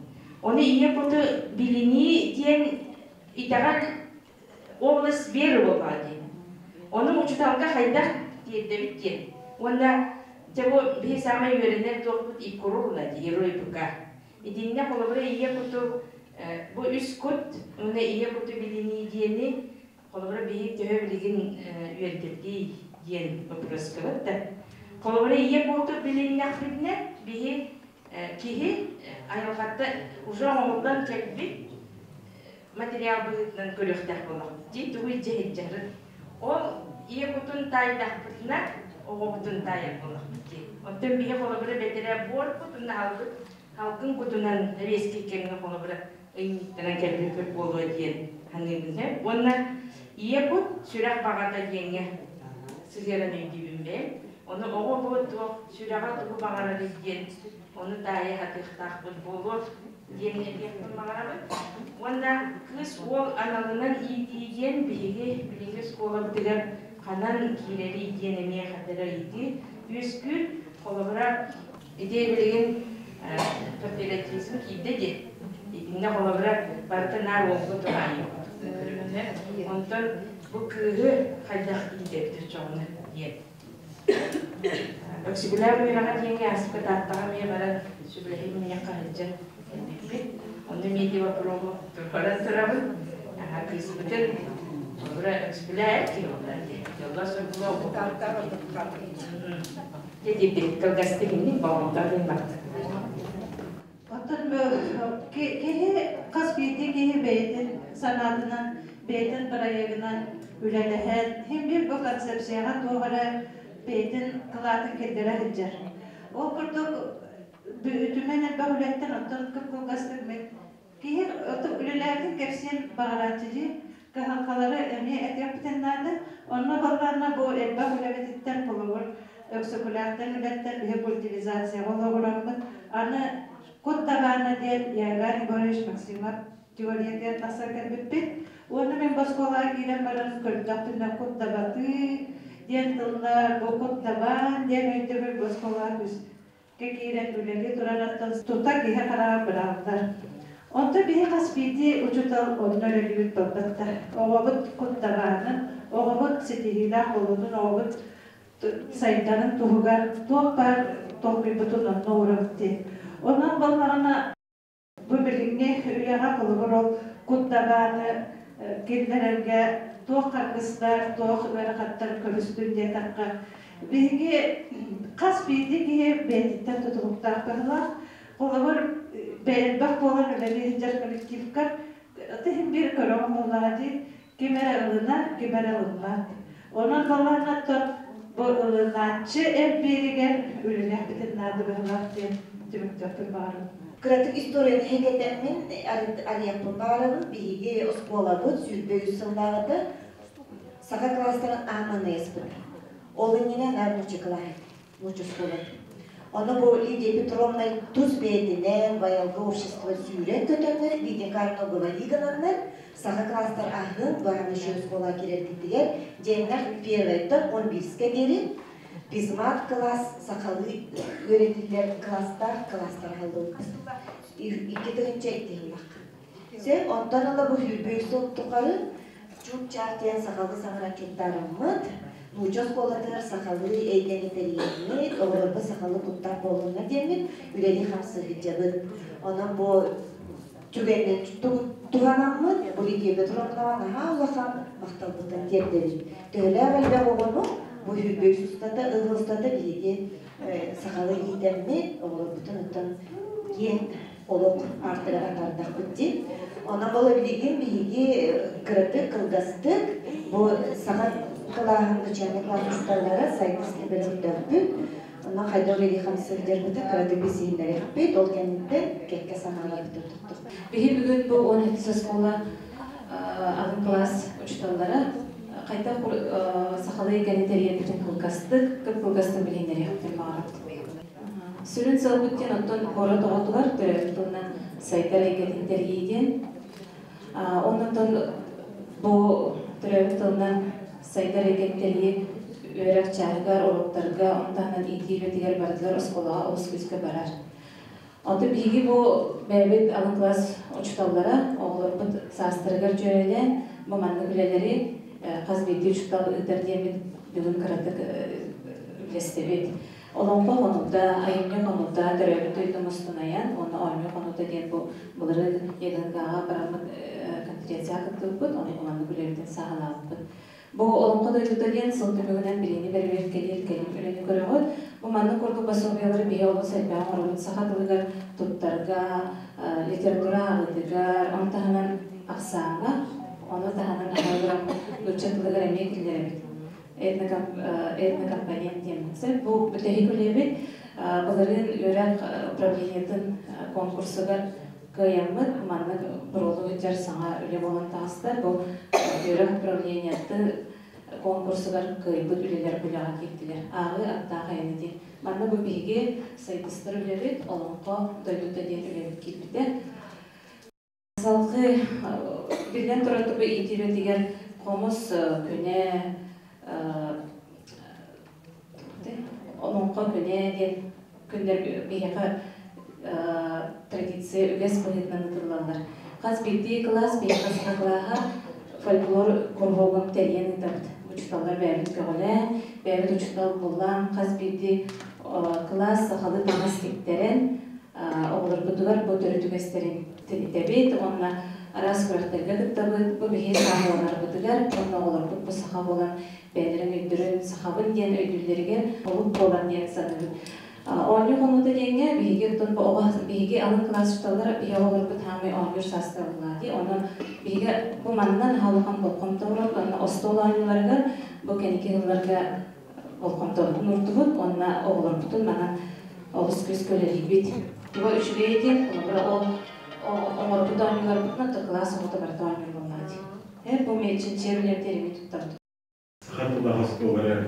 Ону ийэ куту билинии диэн итэҕэл область веры буоллаҕа дии. Ону учууталга хайдах тиэрдэбит диэн. Уонна дьэ бу биһи саамай үөрэнэр туохпут иккурулна дии, РУИПК. Итиннэ холобура ийэ куту бу үс кут уонна ийэ куту билинии диэни Холобура биһи төһө билигин үөрдэбитий диэн вопрос да. Холобура ийэ куту билиннэхпитинэ биһи киһи айылҕатта уже оҥоһуллан кэлбит материал быһыытынан көрүөхтээх буоллахпыт. Дии тугу илдьэ Ол ийэ кутун таайдахпытына оҕобутун таайар буоллахпыт дии. Оттон биһи холобура бэтэрэ буор кутун албыт халгын кутунан резкий кэмҥэ холобура ыйынньыктанан кэлбиппит буолуо диэн ханыыбын. Уонна ийэ кут сүрэх баҕата диэҥҥэ сыһыаран өйдүүбүн бэйэм. Ону оҕо бу туох сүрэҕэ тугу баҕарарый диэн ону таайа хатыахтаахпыт буолуо диэн этиэхпин баҕарабын. Уонна кыыс уол аналынан иитии диэн биһиги билиҥҥи оскуолабытыгар ханан киирэрий диэн эмиэ хатара ыйытыы үөскүүр. Холобура, ити билигин патриотизм киирдэ дии. Итиннэ холобура барыта наар уолга туһаайыы. Онтон бу кыыһы хайдах иитэбит оччоҕуна диэн. Өксүгүлээх үөрэҕэ диэҥҥэ ааспыт Тааттаҕа эмиэ баран сүбэлэһии мунньахха сылдьан кэлбиппит. Онно эмиэ ити вопроһу турбаран турабын. Кыыспытын холобура Өксүгүлээх киһи буоллар дии. Дьоллоох соргулаах Дьэ кылгастык инник болҕомтоҕун бардым. Оттон киһи хас биирдии киһи бэйэтин санаатынан, бэйэтин бырайыагынан үлэлэһэн, һин биир бу концепцияҕа туох эрэ бэйэтин кылаатын киллэрэ сылдьар. Ол курдук үтүмэн элбэх үлэттэн оттон кып-кылгастык мин киһи үлэлээбитин кэпсиэн баҕарааччы дии, кыһалҕалары эмиэ этиэхпитин наада. Онно баллаанна бу элбэх үлэбититтэн холобур Өксөкүлээхтэн үлэттэн биһи культивизацияҕа олоҕураммыт, аны кут табаана диэн Иоганн Егорович Максимов теориятыгар тахсан кэлбиппит. Уонна мин бу оскуолаҕа киирэн баран көрдөхпүнэ кут дабатыы диэн тыллар, бу кут дабаан диэн өйдөбүл бу оскуолаҕа күүскэ киирэн үлэлии турарыттан тута киһи хараҕа быраҕыллар. Онтон биһи хас биирдии учуутал онно үлэлиибит буолбатта. Оҕобут кут дабаанын, оҕобут ситиһиилээх буолуутун, оҕобут сайдарын туһугар туох баар толкуйбутун онно уурабыт диэн. Онон буоллаҕына бу билиҥҥи үйэҕэ холобур ол кут дабааны киллэрэргэ туох харгыстар, туох ыарахаттар көрүстүн диэтэххэ, биһиги хас биирдии киһи бэйэтиттэн тутулуктаах быһыылаах. Холобур, элбэх буолан үлэлии сылдьар коллективка иһин биир көрөҕүн буоллаҕа дии, ким эрэ ылынар, ким эрэ ылыммат. Онон балаһаннаттан бу ылынааччы элбииригэр үлэлиэхпитин наада быһыылаах диэн түмүктүөхпүн баҕарабын. Кыратык историяны хэгэтэммин арыйахпын баҕарабын. Биһиги оскуолабыт 23 сыллааҕыта саха класстарын ааманыйаспыта. Ол иннинэ наар нуучча кылааһа этэ, нуучча оскуолата. Ону бу Лидия Петровна тус бэйэтинэн Ваялга общество сүүрэн көтөннөр, Лидия Карно говори гынаннар, саха класстар аһын главнейший оскуола кирэргитигэр дьиэннэр первойтан 11-ке диэри физмат класс сахалыы үөрэтиллэр класстаах класстар аһыллыбыт. 2 тыһыынча 2 сыллаах. Сөп, онтон ыла бу 23 сыл тухары чуп-чаап диэн сахалыы саҥаран чуптаарыммыт, нуучча оскуолатыгар сахалыы эйгэни тэрийэммит, оҕолорго сахалыы куттаах буоллуннар диэммит үлэлии хамсыы сылдьабыт. Онон бу түгэнин туһанаммыт, бу Лидия Петровнаҕа наһаа улахан махталбытын тиэрдэбит. Төһөлөөх элбэх оҕону бу 23 устата, ыл устата биһиги сахалыы иитэммит, оҕолорбутун оттон киэҥ олох аартыгар атаардахпыт дии. Онон бұл билигин биһиги кыратык, кылгастык бу саха кылааһын начальник классталара сайдысты бөлөхтөөхпүт. Онон хайда үлэлии хамсыы сылдьарбыты кыратык бисиһиннэриэхпит, ол кэнниттэн кэккэ санааларбытын туттух. Биһи бүгүн бу 17 оскуола алын класс учууталлара хайдах сахалыы эйгэни тэрийэрбитин кылгастык, кып-кылгастык билиһиннэриэхпитин баҕарабыт. Сүрүн сыалбыт диэн оттон куорат оҕотугар төрөөбүт тылынан сайдар эйгэтин тэрийии диэн. Оннотон бу төрөөбүт тылынан сайдар эйгэни тэрийии үөрэх чааһыгар, уруоктарга, онтон иитии үлэтигэр барытыгар оскуолаҕа олус күүскэ барар. Онтон биһиги бу бэйэбит алын класс учууталлара оҕолорбут саастарыгар дьүөрэлээн бу маннык үлэлэри хас биирдии учуутал ыытар диэммит бүгүн кыратык үллэстэбит. Олоҥхо хонуута, айымньы хонуута, төрөөбүт дойдум устун айан уонна оонньуу хонуута диэн бу былырыын ЕГНК-ҕа бараммыт конференцияҕа кыттыбыппыт, ону маннык үлэбитин саҕалаабыппыт. Бу Олоҥхо дойдута диэн сыл түмүгүнэн билиини бэрэбиэркэлиир кэлим үлэни көрөҕүт. Бу маннык курдук пособиелары биһи олус элбэҕи оҥоробут саха тылыгар туттарга, литература ааҕыытыгар, ону таһынан ахсааҥҥа, ону таһынан аһылыгыраммыт нуучча тылыгар эмиэ киллэрэбит. Этнокомпонент диэн. Бу бүтэһик үлэбит былырыын үөрэх управлениетын конкурсугар кыайаммыт маннык буруолу сылдьар саҥа үлэ буолан таҕыста. Бу үөрэх управлениеты конкурсугар кыайбыт үлэлэр үлэҕэ киирдилэр. Ааҕыы аттаах айаны диэн. Манна бу биһиги сайдыстар үлэбит, Олоҥхо дойдута диэн үлэбит киирбитэ. Салгыы биллэн турар бу иитиибэтигэр хомус күнэ, Олоҥхо күнэ диэн күннэр биһиэхэ традиция үгэс быһыытынан ыытыллаллар. Хас биирдии кылаас биһиэхэ саха кылааһа фольклор куруһуогун тэрийэн ыытабыт. Учууталлар бэйэбит көҕүлээн, бэйэбит учуутал буллаан, хас биирдии кылаас сахалыы таҥас тиктэрэн, оҕолорбутугар бу төрүт үгэстэрин тинитэбит уонна араас күрэхтэргэ кыттабыт. Бу биһиги сааһыланарбытыгар уонна оҕолорбут бу саха буолан бэйэлэрин өйдөрүн сахабын диэн өйдүүллэригэр олук буолар диэн саныыбын. Оонньуу хонуута диэҥҥэ биһиги оттон бу оҕо биһиги алын кылаас учууталлара биһиги оҕолорбут хаамай оонньуур саастарыллаа дии. Онон биһиги бу манна наһаа улахан болҕомто уурабыт уонна остуол оонньууларыгар бу кэнники сылларга болҕомтобутун уурдубут уонна оҕолорбутун манан олус күүскэ үлэлиибит. Бу үчүгэй диэн, холобура, ол оҥорбут оонньууларбытынан то кылаас оҕото барыта оонньуур буоллаҕа дии. Бу чинчийэр үлэбит эрэми туттабыт. Саха тыллаах оскуолалара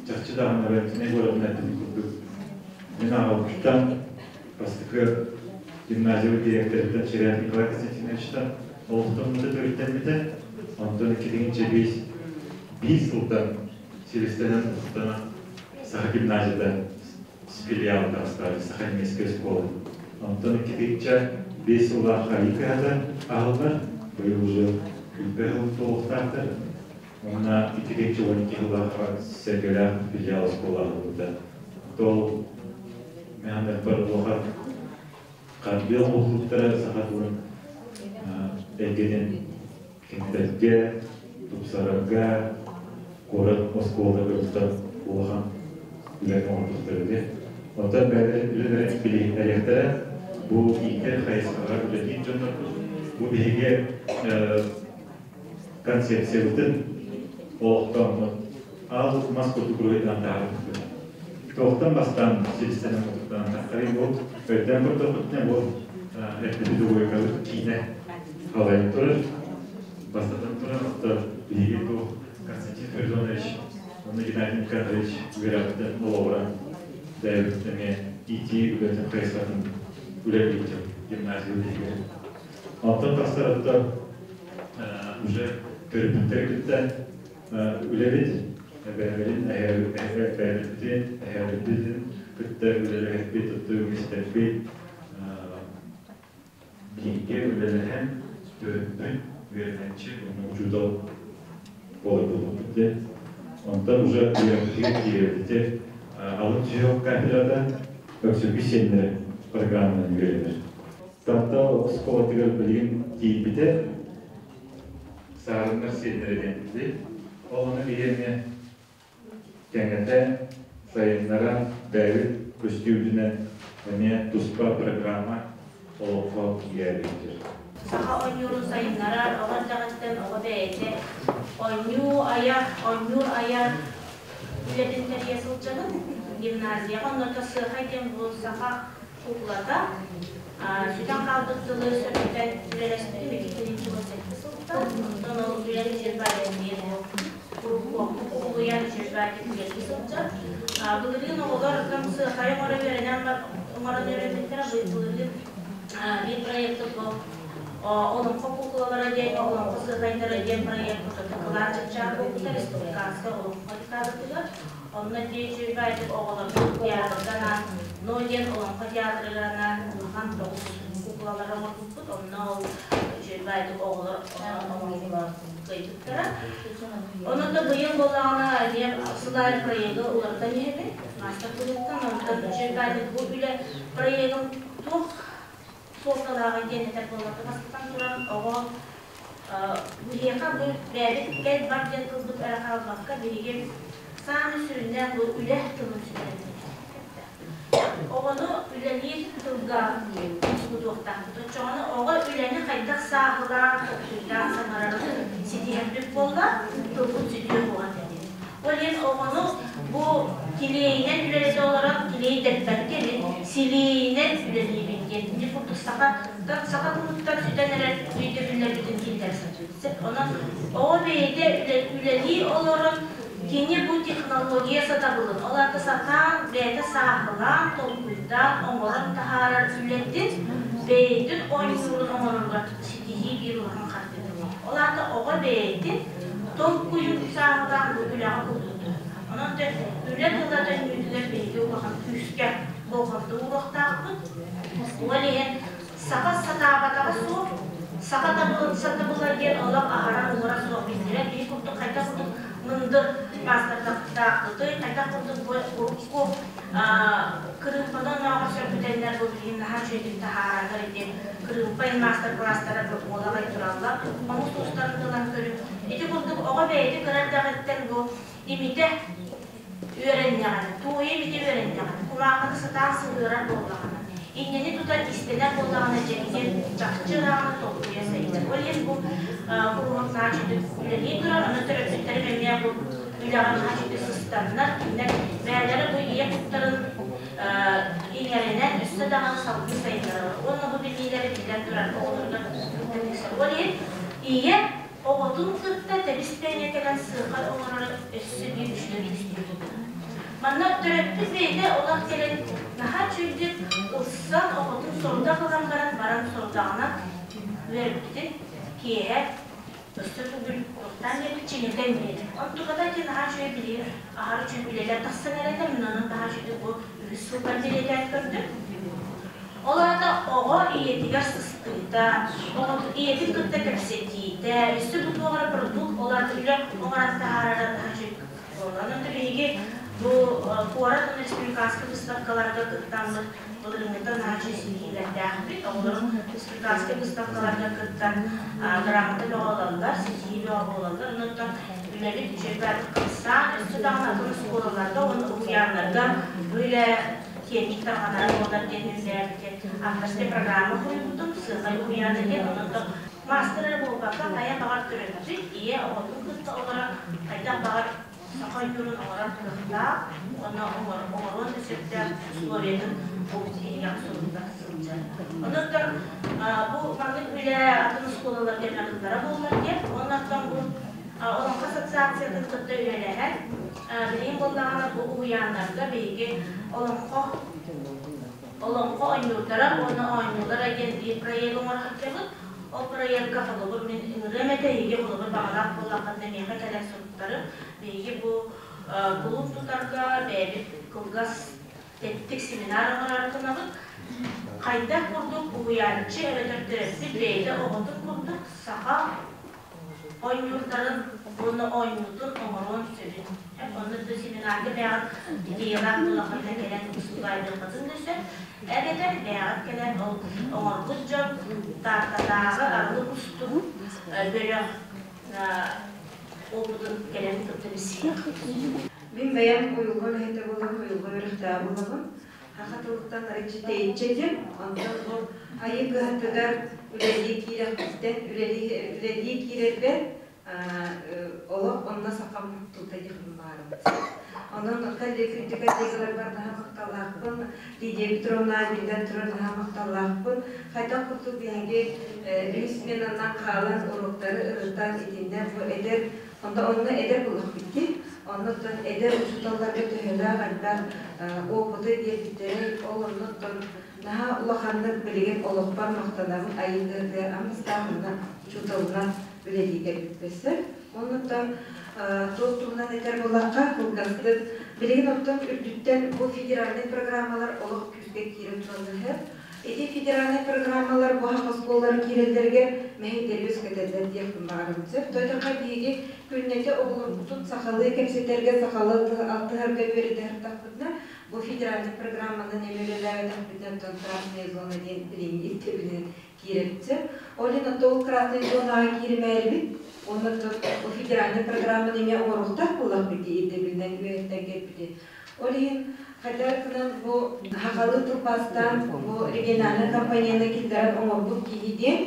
чахчы даҕаны Валентина Егоровна эппитин курдук мин аҕабыттан бастакы гимназия директорыттан Ширяев Николай Константиновичтан олохтоммута төрүттэммитэ. Онтон 2005 сылтан силистэнэн уһуктанан Саха гимназията филиал таҕыстаҕа Саха немецкэй оскуола. Онтон 2005 сыллаах Халий кыһата аһыллар. Быйыл уже күлбэ сыл туолуохтаахтар. Уонна 2012 сыллаахха Сэргэлээх филиал оскуола аһыллыбыта. Ол механектар улахан хардыы оҥоһуллубуттара саха тылын эйгэтин кэҥэтэргэ, тупсарарга, куорат оскуолата кыргыттар улахан үлэни оҥорбуттар этэ. Оттон бэйэлэрин үлэлэрин билиһиннэриэхтэрэ. Бу иитэр хайысхаҕа үлэлиир дьоннорбут. Бу биһиги концепциябытын олохтооммут аал мас курдук уруһуйдаан таһаарбыппыт. Туохтан бастаан силистэнэн мутуктанан тахсарый бу өйдөөн көрдөхпүтүнэ бу этнопедагогикабыт киинэ халайан турар. Бастатан туран, оттон биһиги бу Константин Харитонович уонна Геннадий Михайлович үөрэҕиттэн олоҕуран бэйэбит эмиэ иитии үлэтин хайысхатын үлэлиир гимназия үлэтигэр. Онтон тахсар оттон уже төрөппүттэри кытта үлэбит эбээлэрин, эһээлэрбитин, эһээлэрбитин кытта үлэлэһэрбит, оттон үгэстэрбит бииргэ үлэлэһэн төрөппүт, үөрэнээччи уонна учуутал буолар буолбуппут диэн. Онтон уже үөрэхпитигэр киирэбит. Алын сүһүөх кафедрата Өксөкү сиэннэрэ программанан үөрэнэр. Таатта оскуолатыгар билигин тиийбитэ Саарыннар сиэннэрэ диэн. Ол ону биһи эмиэ кэҥэтэн, сайыннаран, бэйэбит көстүүбүтүнэн эмиэ туспа программа олоххо киирээбиттэр. Саха оонньуурун сайыннарар, оҕо эрдэҕиттэн оҕо бэйэтэ оонньуу айар, оонньуур айар үлэтин тэрийэ сылдьабын. Гимназияҕа онно сыахай диэн бу саха куклата сүтэн хаалбыт тылы сөргүтэн үлэлэспитим 2017 сылтан. Онтон ол үлэм Чирбаев диэн кубулуйан Чирбаев үлэлии сылдьар. Былырыын оҕолор сыахайы оҥоро үөрэнэн оҥорон үөрэммиттэрэ. Былырыын биир проекты бу Олоҥхо куклалара диэн, Олоҥхо сыахайдара диэн проект кылаан чыпчаал буолбута республиканскай олоҥхо декадатыгар. Онно дии үчүгэйдик оҕолорбут театрга анаан, Но диэн олоҥхо театрыгар анаан улахан тоҕус куклалары оҥорбуппут. Онно ол үчүгэйдик оҕолор оҥоһулар. Кыайбыттара. Онон да быйыл буоллаҕына эмиэ сыл аайы проегы уларытан иһэбин. Мастер быһыытынан онтон үчүгэй бу үлэ проегын туох суолталааҕый диэн этэр буоллахха, бастатан туран оҕо биһиэхэ бу бэйэбит кэл бар диэн тылбыт эрэ хаалбакка, биһиги саамай сүрүннээн бу үлэ тылын сүтэрбит. Оҕону үлэлиир тылга умсугутуохтаахпыт. Оччоҕуна оҕо үлэни хайдах сааһылаан, толкуйдаан саҥарарын ситиһэрбит буолла, тылбыт сүтүө буолан кэлиэ. Ол иһин оҕону бу килиэйинэн үлэлэтэ олорон, килиэй дэппэккэ мин силиэйинэн үлэлиибин диэн ити курдук саха саха тылыттан сүтэн эрэр өйдөбүллэрбитин киллэрэ сатыыбыт. Онон оҕо бэйэтэ үлэлии олорон кини бу технология сатабылын, ол аата сатаан, бэйэтэ сааһылаан, толкуйдаан, оҥорон таһаарар үлэтин, бэйэтин оонньуурун оҥорорго ситиһии биир улахан хардыыта. Ол аата оҕо бэйэтин толкуйун сааһылаан бу үлэҕэ кубулутар. Онон үлэ тыла төннүүтүгэр биһиги улахан күүскэ болҕомто ууруохтаахпыт. Ол иһин саха сатаабатаҕа суох, саха сатабыла диэн олох аһара муҥура суох биллэрэр. Биһи курдук хайдах курдук мындыр маастардаахпытый, хайдах курдук бу урукку кырыымпаны оннооҕор сөргүтэннэр бу билигин наһаа үчүгэйдик таһаараллар ити кырыымпа маастар-класстара буолаҕай тураллар. Хомус уустарын ылан көрүҥ. Ити курдук оҕо бэйэтэ кыра эрдэҕиттэн бу имитэ үөрэннэҕинэ, туойа имитэ үөрэннэҕинэ, кумааҕыны сатаан сыһыарар буоллаҕына, иннэни тутан истэнэр буоллаҕына, дьэ чахчы ырааҕын толкуйа сайдар. Ол иһин бу куруһуок наһаа үчүгэй үлэлии турар, онон төрөппүттэрим эмиэ бу үлэҕэ наһаа үчүгэй сыстаннар, кинилэр бэйэлэрэ бу ийэ куттарын иҥэринэн өссө даҕаны салгыы сайыннараллар. Уонна бу билиилэри биллэн турар оҕолоругар кытта тиксэр. Ол иһин ийэ оҕотун кытта тэбис-тэҥҥэ кэлэн сыахай оҥороро өссө биир үчүгэй көстүү буолар. Манна төрөппүт бэйэтэ олох кэлэн наһаа үчүгэйдик ылсан оҕотун сорудах ылан баран баран сорудаҕынан үөрпүтүн киэһэ өссө төгүл уруктаан биэрбит чиҥэтэн биэрэр. Онтуката ити наһаа үчүгэй билигин аһары үчүгэй үлэлэр тахсан эрэллэр, мин онон наһаа үчүгэй бу үһүс сылбар бэлиэтээн көрдүм. Ол аата оҕо ийэтигэр сыстыыта, ийэтин кытта кэпсэтиитэ, өссө бу туох эрэ продукт, ол аата үлэ оҥорон таһаарара наһаа үчүгэй буолла. Онон биһиги бу куорат уонна республиканскай выставкаларга кыттаммыт былырыыҥҥыттан наһаа үчүгэй ситиһиилэрдээхпит. Оҕолорум республиканскай выставкаларга кыттан грамота бөҕө ылаллар, ситиһии бөҕө буолаллар. Онон үлэбит үчүгэй хамсаан, өссө даҕаны атын оскуолаларга уонна уһуйааннарга бу үлэ киэҥник тарҕанара буоллар диэн үлэлээбитин авторскай программа суруйбутум, сыахай уһуйаана диэн, онон маастар эрэ буолбакка, хайа баҕар төрөппүт ийэ оҕотун кытта олорон хайдах баҕар саха ойуурун оҥорор кыахтаах уонна оҥоруон да сөптөөх условиятын бу кинигэҕэ сурулла сылдьар. Онон бу маннык үлэ атын оскуолаларга барыллара буоллар диэн, оннортон бу Олоҥхо ассоциациятын кытта үлэлэһэн, билигин буоллаҕына бу уһуйааннарга биһиги олоҥхо олоҥхо оонньуурдара уонна оонньуулара диэн биир проегы оҥоро сылдьабыт. Ол проекка холобур мин ыҥырыам этэ, эһиги холобур баҕалаах буоллаххытына миэхэ кэлэн суруттарыҥ. Биһиги бу кулууп тутарга бэйэбит кылгас тэттик семинар оҥорор гынабыт. Хайдах курдук уһуйааччы эбэтэр төрөппүт бэйэтэ оҕотун курдук саха оонньуурдарын уонна оонньуутун оҥоруон сөбүн. Онно да семинарга бэйэҕит идеялаах буоллаххытына кэлэн выступайдыаххытын да сөп. Эбэтэр бэйэҕит кэлэн ол оҥорбут дьон Тааттатааҕы арылык устун бөлөх опытын кэлэн кытта билсиэххит. Мин бэйэм уйулҕа үлэһитэ буолабын, уйулҕа үөрэхтээх буолабын. Саха тылыттан арыйчы тэйиччи этим. Онтон бу Айыы кыһатыгар үлэлии киирэхпиттэн үлэлии киирэрбэр олох онно сахам тута диэхпин баарым. Онон күндү коллегаларбар наһаа махталлаахпын, Лидия Петровна биллэн турар наһаа махталлаахпын. Хайдах курдук биһиги үс сменанан хаалан уруоктары ырытан итиннэ бу эдэр онто онно эдэр буоллахпыт дии. Оннуттан эдэр учууталларга төһөлөөх элбэх опыты биэрбиттэрэй, ол оннуттан наһаа улаханнык билигин олохпор махтанабын айыытыгар аммыстаах учууталынан үлэлии кэлбиппэссэр. Оннуттан туох туһунан этэр буоллахха, кылгастык билигин оттон үрдүттэн бу федеральнай программалар олох күүскэ киирэн тураллар. Ити федеральный программалар бу оскуолалар киирэллэригэр мэһэйдэри үөскэтэллэр диэхпин баҕарабын. Сөп тойтохха биһиги күннэтэ оҕолорбутун сахалыы кэпсэтэргэ, сахалыы алтыһарга үөрэтэ бу федеральный программанан эми үлэлээбэтэхпитинэ оттон красная зона диэн билиҥҥи ирдэбилинэн киирэбит. Ол иһин оттон ол красная зонаҕа кииримээрибит, онно бу федеральный программаны эмиэ оҥоруохтаах буоллахпыт дии ирдэбилинэн үөһэттэн кэлбити. Ол иһин хайдах гынан бу сахалыы тылбаастаан бу региональнай компанияны киллэрэн оҥорбут киһи диэн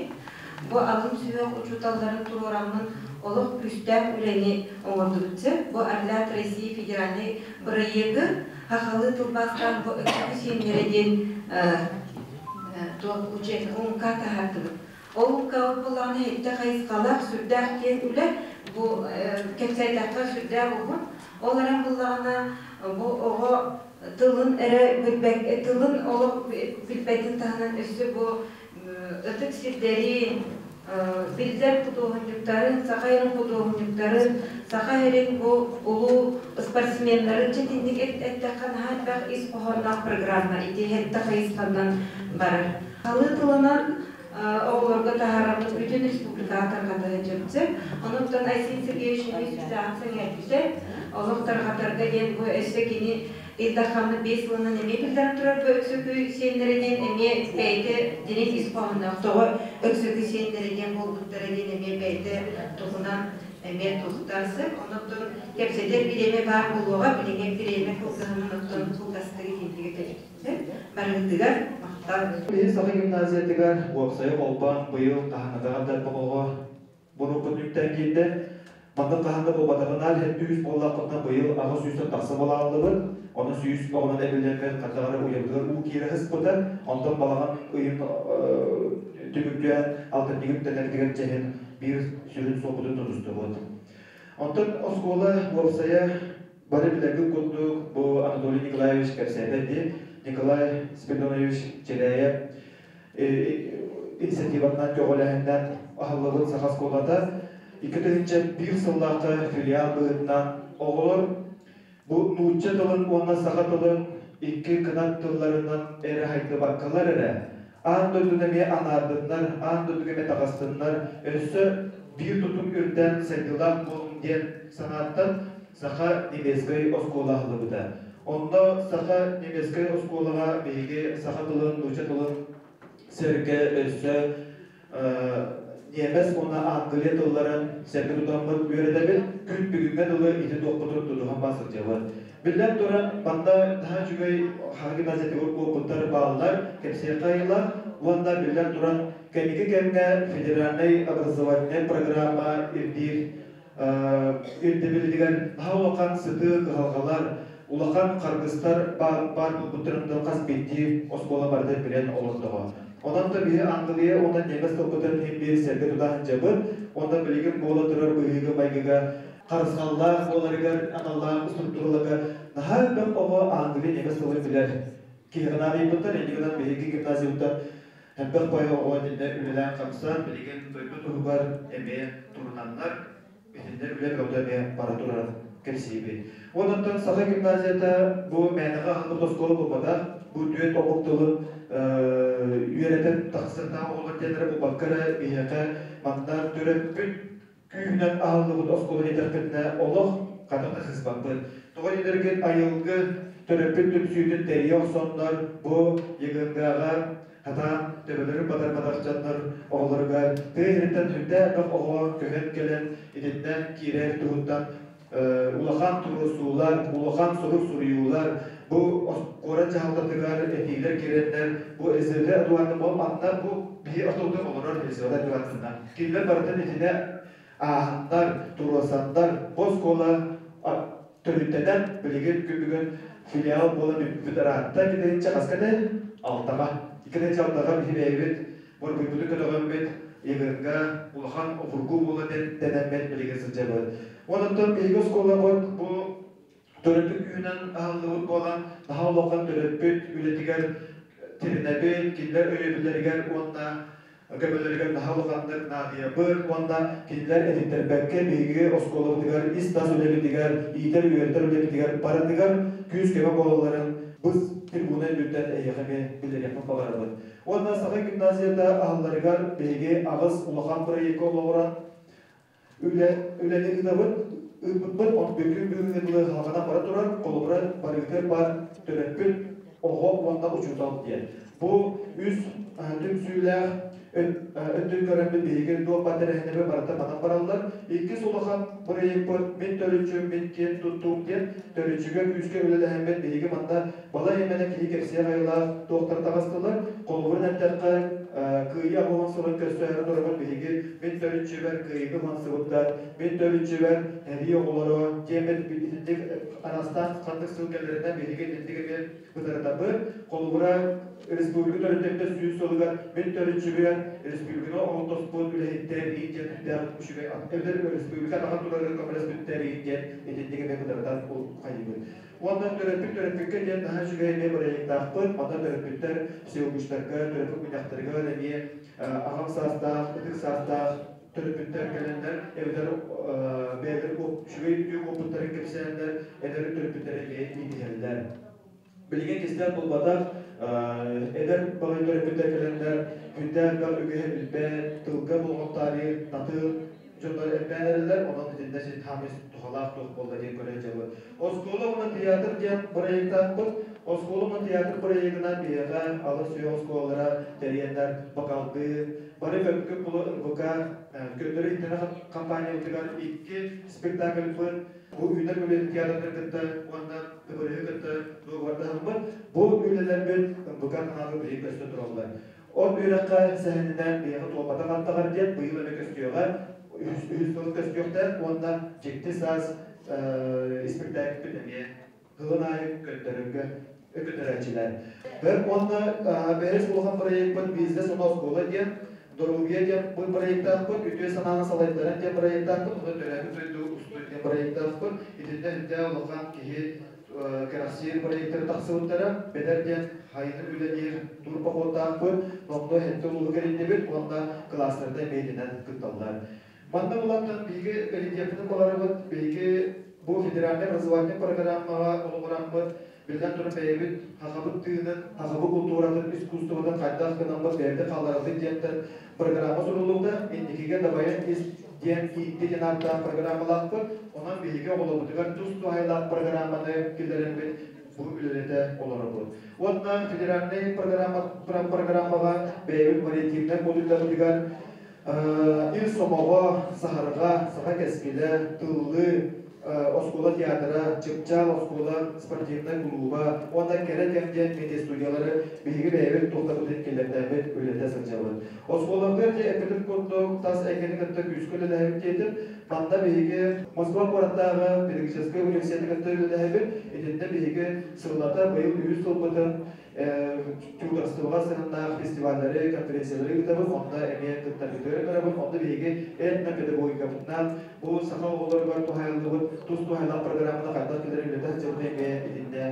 бу алын сүһүөх учууталларын туруораммын олох күүстээх үлэни оҥордубут. Бу Орлят России федеральный бырайыагы сахалыы тылбаастаан бу Өксөкү сиэннэрэ диэн туох УМК таһаардыбыт. Ол УМК буоллаҕына һэттэ хайысхалаах сүрдээх киэҥ үлэ, бу кэпсээтэххэ сүрдээх уһун. Ол эрэн буллаҕына бу оҕо тылын эрэ билбэт, тылын олох билбэтин таһынан өссө бу ытык сирдэри, биллэр худуоһунньуктарын, саха эрин худуоһунньуктарын, саха эрин бу улуу спортсменнарын чэтинник эттэххэ наһаа элбэх ис хоһоонноох программа ити һэтте хайысханан барар. Халы тылынан оҕолорго таһаарабыт бүтүн республикаҕа тарҕата сылдьыбытсык. Онуттан Айсен Сергеевич эмиэ сүрдээҕин сэҥээрбитэ. Олох тарҕатарга диэн бу өссө кини Ил Дархаммыт 5 сылынан эмиэ биллэрэн турар бу Өксөкү сиэннэрэ диэн эмиэ бэйэтэ дириҥ ис хоһоонноох тоҕо Өксөкү сиэннэрэ диэн буолбуттара диэн эмиэ бэйэтэ туһунан эмиэ туохтаасы. Онуттан кэпсэтэр бириэмэ баар буолуоҕа, билиҥҥи бириэмэ кылгаһынан оттон кылгастык итиннигэ кэлбитэ. Барыгытыгар махтал. Биһи Саха гимназиятыгар уопсайа холбоон быйыл хаһаҥҥытааҕар да элбэх оҕо буруппут үктэн киирдэ. Маннык хаһан да буолбатаҕына 700 буоллахпытына быйыл 800-тэн тахса буолааллыбыт. Ону 100 оҕонон эбиллэммит хайдах эрэ уйабытыгар уу киирэ сыспыта. Онтон балаҕан ыйын түмүктүөн алтынньыгын үктэнэрбитигэр чэһин биир сүрүн суолбутун тутустубут. Онтон оскуола уопсайа бары билэргит курдук бу Анатолий Николаевич кэпсээтэ дии. Николай Спиридонович Чиряев инициативатынан көҕүлээһиннэн аһыллыбыт саха оскуолата 2001 сыллаахха филиал быһыытынан оҕолор бу нуучча тылын уонна саха тылын икки кынат тылларынан эрэ хайдыбаккалар эрэ аан дойдуну эмиэ анаардыннар, аан дойдуга эмиэ таҕыстыннар, өссө биир тутум үрдээн сайдыылаах буолун диэн санааттан саха немецкэй оскуола аһыллыбыта. Онно саха немецкэй оскуолаҕа биһиги саха тылын, нуучча тылын сэргэ өссө ньиэмэс уонна англия тылларын сэргэ тутаммыт үөрэтэбит. Күн бүгүҥҥэ дылы ити туохпутун тутуһан баа сылдьабыт. Биллэн туран, манна наһаа үчүгэй Хаха гимназиятыгар уопуттар бааллар, кэпсиэххэ айыллар. Уонна биллэн туран, кэнники кэмҥэ федеральнай образовательнай программа ирдиир ирдэбилигэр наһаа улахан сытыы кыһалҕалар, улахан харгыстар баар буолбуттарын хас биирдии оскуола барыта билэн олордоҕо. Онон да биһи Англия уонна немец тылбытын иһин биир сэргэ тута сылдьабыт. Уонна билигин буола турар быһыыга-майгыга харысхаллаах буоларыгар аналлаах структураларга наһаа элбэх оҕо Англия немец тылын билэр. Киһиэхэ наадыйбыттар, инньэ гынан биһиги гимназиябыттан элбэх бай оҕо итиннэ үлэлээн-хамсаан, билигин дойду туһугар эмиэ турунаннар, итиннэ үлэ бөҕөтө эмиэ бара турарын кэпсиибит. Онон Саха гимназията бу мээнэҕэ аһыллыбыт оскуола буолбатах, бу түөрт омук тылын үөрэтэн тахсыахтаах оҕолор диэннэрэ буолбакка эрэ биһиэхэ манна төрөппүт күүһүнэн аһыллыбыт оскуола диэтэхпитинэ олох хатан да сыыспаппыт. Тоҕо диэтэргин айылгы төрөппүт түмсүүтүн тэрийэ охсоннор бу ЕГНГ-ҕа хатаан төбөлөрүн батар-батар дьоннор оҕолоругар тыа сириттэн сүрдээх элбэх оҕо көһөн кэлэн итиннэ киирэр туһуттан улахан туруорсуулар, улахан сурук суруйуулар, бу куорат дьаһалтатыгар этиилэр киирэннэр, бу Елизавета Эдуардовна ол манна бу биһи ортобутугар олорор Елизавета Эдуардовна. Кинилэр барытын итинэ ааһаннар, туруорсаннар, бу оскуола төрүттэнэн билигин күн бүгүн филиал буолан бүппүт ыраатта. 2 хаска этэй? Алтаҕа. 2006-га биһи бэйэбит борбуйбутун көтөҕөммүт ЕГН-га улахан обургу буола дэнэммит билигин сылдьабыт. Онон биһиги оскуолабыт бу төрөппүт күүһүнэн аһыллыбыт буолан, наһаа улахан төрөппүт үлэтигэр тиринэбит, кинилэр өйөбүллэригэр уонна көмөлөрүгэр наһаа улаханнык наадыйабыт уонна кинилэр этиттэрбэккэ биһиги оскуолабытыгар ис-тас үлэбитигэр, иитэр-үөрэтэр үлэбитигэр барытыгар күүс-көмө буолалларын. Бу трибуна үрдүттэн эһиэхэ эмиэ биллэриэхпин баҕарабын. Уонна Саха гимназията аһылларыгар биһиги аҕыс улахан бырайыакка олоҕуран үлэни ыытабыт. Ыыппыппыт он бүгүн бүгүҥҥэ дылы халҕанан бара турар, холобура барыытыгар баар төрөппүт, оҕо уонна учуутал диэн. Бу үс түмсүүлээх өттүн көрөммүт биһиги туох баар тэрээһиннэрбит барыта манан бараллар. Иккис улахан бырайыакпыт «Мин төрүччүм, мин киэн туттуум» диэн төрүччүгэ күүскэ үлэлэһэммит биһиги манна балай эмэнэ киһи кэпсиэх айылаах туохтар таҕыстылар. Холобурун эттэххэ, Кыайыы аҕыс уон сылын көрсөөрү турабыт биһиги «Мин төрүччүбэр кыайыыны уһансыбыттар», «Мин төрүччүбэр эрии оҕолоро» диэммит итинник араастаан ханнык сыл кэлэринэн биһиги итинник эмиэ бытарытабыт. Холобура, республика төрүттэммитэ 100 сылыгар мин төрүччүбэр республиканы оҥортоспут үлэһиттэр иин диэн сүрдээх үчүгэй эбэтэр республика атаҕар турарыгар көмөлөспүттэр иин диэн итинник эмиэ бытарытан хайыыбыт. Уонна төрөппүт төрөппүккэ диэн наһаа үчүгэй эмиэ бырайыактаахпыт. Манна төрөппүттэр всеобщтарга, төрөппүт мунньахтарыгар эмиэ аҕам саастаах, ытык саастаах төрөппүттэр кэлэннэр эбэтэр бэйэлэр үчүгэй үтүө уопуттарын кэпсээннэр эдэр төрөппүттэр эмиэ иитиһэллэр. Билигин кистэл буолбатах, эдэр баҕайы төрөппүттэр кэлэннэр күндээх элбэх үгэһи билбэт, тылга болҕомтоору татыыр дьоннор элбээн эрэллэр, онон итиннэ син хаамыы туһалаах туох буолла диэн көрө сылдьабыт. Оскуола уонна театр диэн бырайыактаахпыт. Оскуола уонна театр бырайыагынан биһиэхэ алыс сүһүөх оскуолалара тэрийэннэр бакалдыы, бары көпкө булу НВК көннөрү иттэнэ компаниябытыгар икки спектакльбыт бу үүнэр көлүөнэ театрдары кытта уонна ТБР-ы кытта дуогабардаһаммыт бу үлэлэрбит НВК каналга билигин көстө тураллар. Ол үөрэххэ сэһэнинэн биһиэхэ туолбатах аттаҕар диэн быйыл эмэ көстүөҕэ, үһүс сыл көстүөхтээх уонна Дьикти саас испэктээкпит эмиэ кылын аайы көрдөрөргө өкөтөрөөччүлэр. Бэр уонна бэһис улахан проекпыт «Бизнес уонна оскуола» диэн Доруобуйа диэн бу проектаахпыт, үтүө санааны салайтаран диэн проектаахпыт, уонна төрөөбүт дойду устун диэн проектаахпыт. Итиннэ үрдээх улахан киһи кэрэхсиир проектары тахсыбыттара. Бэдэр диэн хайыны үлэлиир тур походтаахпыт, номнуо сэттэ улууһу кэрийдибит уонна кылаастарда эмиэ итинэн кытталлар. Манна булантан биһиги бэлитиэппитин баҕарабыт, биһиги бу федеральнай образовательнай программаҕа олоҕураммыт, биллэн туран бэйэбит хахабыт тыынын, хахабы култууратын, искусствотын хайдах гынаммыт бэйэбит хаалларабыт диэнтэн программа суруллубута, инникигэ дабайан ис диэн иитти диэн ааттаах программалаахпыт. Онон биһиги оҕолорбутугар тус туһаайылаах программаны киллэрэммит бу үлэлэтэ олоробут. Уонна федеральнай программаҕа бэйэбит вариативнай модульдарбытыгар Ил сомоҕо, саһарҕа, саха кэскилэ, тыллыы, оскуола театра, Чыпчаал оскуола спортивнай кулууба уонна Кэрэ кэм диэн медиастудиялары биһиги бэйэбит туохтарбытын киллэртээбит үлэлэтэ сылдьабыт. Оскуолабытыгар дьэ эппитим курдук тас эйгэни кытта күүскэ үлэлэһэбит диэтим. Манна биһиги Москва куораттааҕы педагогическай университеты кытта үлэлэһэбит. Итиннэ биһиги сыллата быйыл үһүс сылбытын тюторствоҕа сыһыннаах фестиваллары, конференциялары ыытабыт, онно эмиэ кыттарбытыгар ыҥырабыт. Онно биһиги этнопедагогикабытынан бу саха оҕолоругар туһайыллыбыт тус туһайлаах программаны хайдах кэлэр үлэтэ сылдьыбыт эмиэ итиннэ